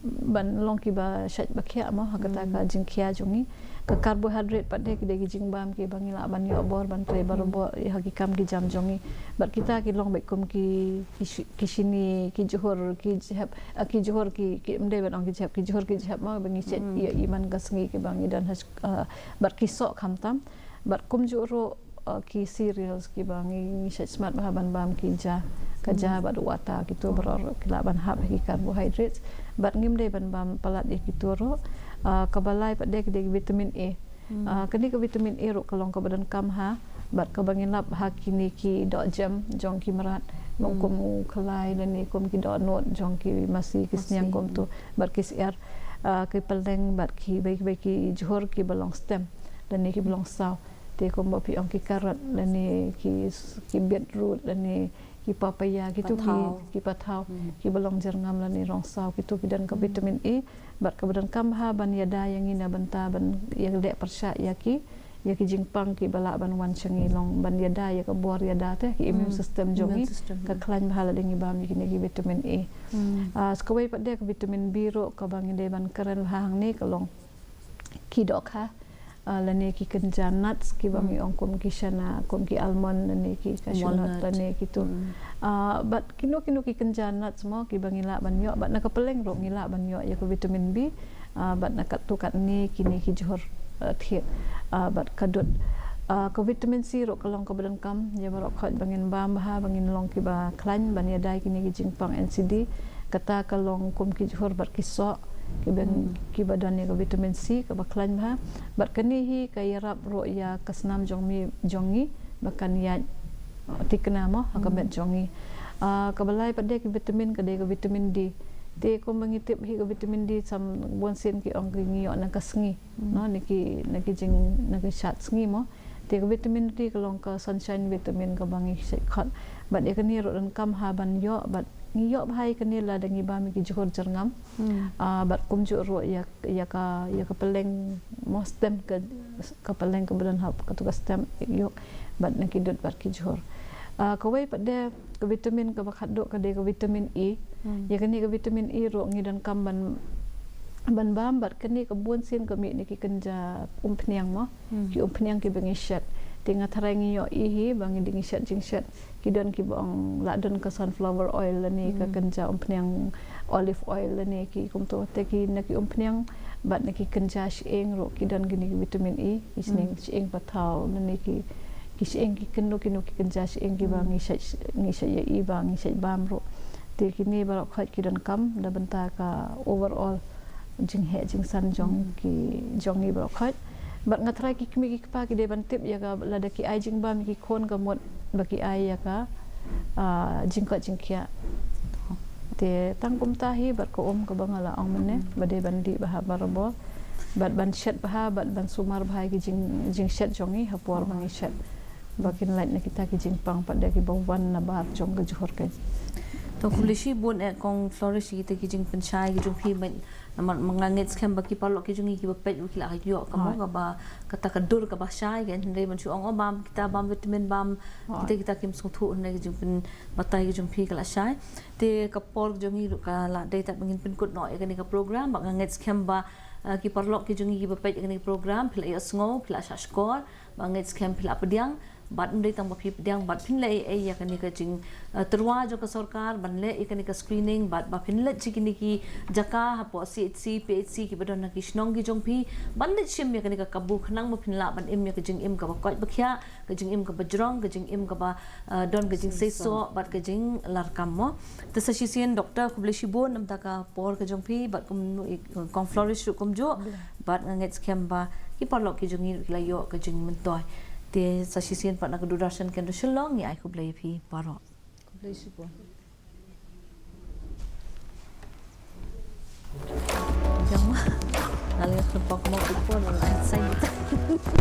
ban long ki ba shait ba khiah mo ha kata ka jingkhia jong ngi. Ka carbohydrate pat de ki dei ki jingbam ki ba ngi lah ban ïoh bor ban trei barabor ha ki kam ki jam jong ngi. Bad kita ki long beit kum ki ki shi- ki shini, ki jhur, ki jhep, ah, ki jhur ki ki ym dei ban ong ki jhep, ki jhur ki jhep mo ba ngi shait ïa i man ka sngi ki ba ngi don ha, ah, bad ki soh khamtam. Bad kumjuh ruh, uh, ki cereals ki ba ngi ngi shait smat bha ban bam ki ja, ka ja bad u ata, kitu baroh ruh ki lah ban hap ha ki carbohydrates. Bad ngim dei ban bam palat ïa kitu ruh. Uh, ka ba lai pat de ki dei ki vitamin A. Uh, kane ka vitamin A ruh ka long ka ba donkam ha bad ka ba ngi lap ha kine ki doh jem jong ki mrad, kum u khlai lane kum ki dohnud jong ki masi ki sniang kumtu bad ki syiar, uh, ki pylleng bad ki ba ki ba ki jhur ki ba long stem lane ki ba long saw. Te kumba phi ong ki carrot lane ki ki beetroot lane ki papaya, kitu ki pathaw, ki ba long jyrngam lane rong saw, kitu ki don ka vitamin A. Bad ka ba donkam bha ban ïada ïa ngi na bynta ban ïa leh pyrshah ïa ki ïa ki jingpang ki ba lah ban wan sha ngi long ban ïada ïa ka bor ïada te ki immune system jong ngi ka khlaiñ bha lada ngi bam ïa kine ki vitamin A. Ah, sa kawei pat de ka vitamin B ruh ka ba ngi dei ban kren bha hangne ka long ki dohkha, ah, lane ki kynja nuts ki ba ngi ong kum ki shana, kum ki almond lane ki cashew nut lane kitu. Ah, bad kino kino ki kynja nuts mo ki ba ngi lah ban ïoh, bad na ka pylleng ruh ngi lah ban ïoh ïa ka vitamin B. Ah, bad na katto katne kine ki jhur uh, thied, uh, bad ka dud. Uh, ka vitamin C ruh ka long kaba donkam ïa baroh khoit ba ngin bam bha, ba ngin long kiba khlaiñ ban ïada ïa kine ki jingpang N C D. Kata ka long kum ki jhur bad ki soh kiba, kiba don ïa ka vitamin C kaba khlaiñ bha. Bad kane hi ka ïarap ruh ïa ka snam jong mi, jong ngi ba kan ïaid, uh, thikna mo ha ka met jong ngi. Uh, kaba lai pat de ki vitamin ka dei ka vitamin D. Te kumba ngi tip hi ka vitamin D sa bunsien ki ong ki ngi ïoh na ka sngi. No, na ki, na ki jing, na ki shad sngi mo. Te ka vitamin D ka long ka sunshine vitamin kaba ngi shait khot. Bad ïa kane ruh donkam ha ban ïoh, bad ngi ïoh bha ïa kane lada ngi bam ïa ki jhur jyrngam. Ah, bad kumjuh ruh ïa, ïa ka, ïa ka pylleng mo, stem ka, ka pylleng kaba don ha kato ka stem ïoh, bad na ki dud bad ki jhur. Ah, kawei pat de ka vitamin kaba khatduh ka dei ka vitamin E. Ïa kane ka vitamin E ruh ngi donkam ban, ban bam, bad kane ka bunsien ka mih na ki kynja umphniang mo. Ki umphniang kiba ngi shet. Te nga tharai ngi ïohi hi ba ngi dei ngi shet jingshet. Ki don kiba ong lah don ka sunflower oil lane ka kynja umphniang, olive oil lane ki kumto. Te ki na ki umphniang bad na ki kynja shyieng ruh ki don kine ki vitamin E, ki shyieng, shyieng pathaw lane ki, ki shyieng ki kynno kynno ki kynja shyieng kiba ngi shait, ngi shait ïohi ba ngi shait bam ruh. Te kine baroh khoit ki donkam da bynta ka overall jingheh jingsan jong ki, jong ngi baroh khoit. Bad nga tharai ki kmie ki kpa ki dei ban tip ïa ka lada ki ai jingbam ïa ki khun ka mut ba ki ai ïa ka, ah, jingkoit jingkhiah. Te tang kumta hi bad ka um kaba nga la ong mynne ba dei ban dih bha barabor. Bad ban shet bha, bad ban sumar bha ïa ki jing, jingshet jong ngi ha por ba ngi shet. Ba kin lait na kita ki jingpang pat de kiba wan na bar jong ka jhur kein. To khublei shibun eh Kong Flourish ïa kita ki jingpynshai ki jong phi, namar ma nga ngeit skhem ba ki paralok ki jong ngi kiba peit ruh ki la ïoh ka mo kaba kata ka dur kaba shai kein, hynrei ban shu ong oh bam kita, bam vitamin, bam kita, kita kim sngewthuh, hynrei ki jingpynbatai ki jong phi ka la shai. Te ka por jong ngi ruh ka la dei tad ba ngin pynkut noh ïa kane ka program, ba nga ngeit skhem ba, ah, ki paralok ki jong ngi kiba peit ïa kane ka program phi la ïohsngew, phi la shah shkor, ba ngeit skhem phi la pdiang, bad ym dei tang ba phi pdiang, bad phin leh ei ei ïa kane ka jing, eh, tyrwa jong ka sorkar ban leh ïa kane ka screening, bad ba phin leit sha kine ki jaka hapoh C H C, P H C kiba don ha ki shnong ki jong phi, ban leit shim ïa kane ka kabu khnang ba phin lah ban im ïa ka jingim kaba koit ba khiah, ka jingim kaba jrong, ka jingim kaba, eh, don ka jingseisoh bad ka jinglarkam mo. Te sa shisien Doctor khublei shibun namar ka por ka jong phi, bad kumno i, Kong Flourish ruh kumjuh, bad nga ngeit skhem ba ki paralok ki jong ngi ruh ki la ïoh ka jingmyntoi. Te sa shisien pat na ka Doordarshan Kendra Shillong ngi ai khublei ïa phi baroh. Khublei shibun. Jong ma. Nga la ïa khlem pok mo ki por, ai sai.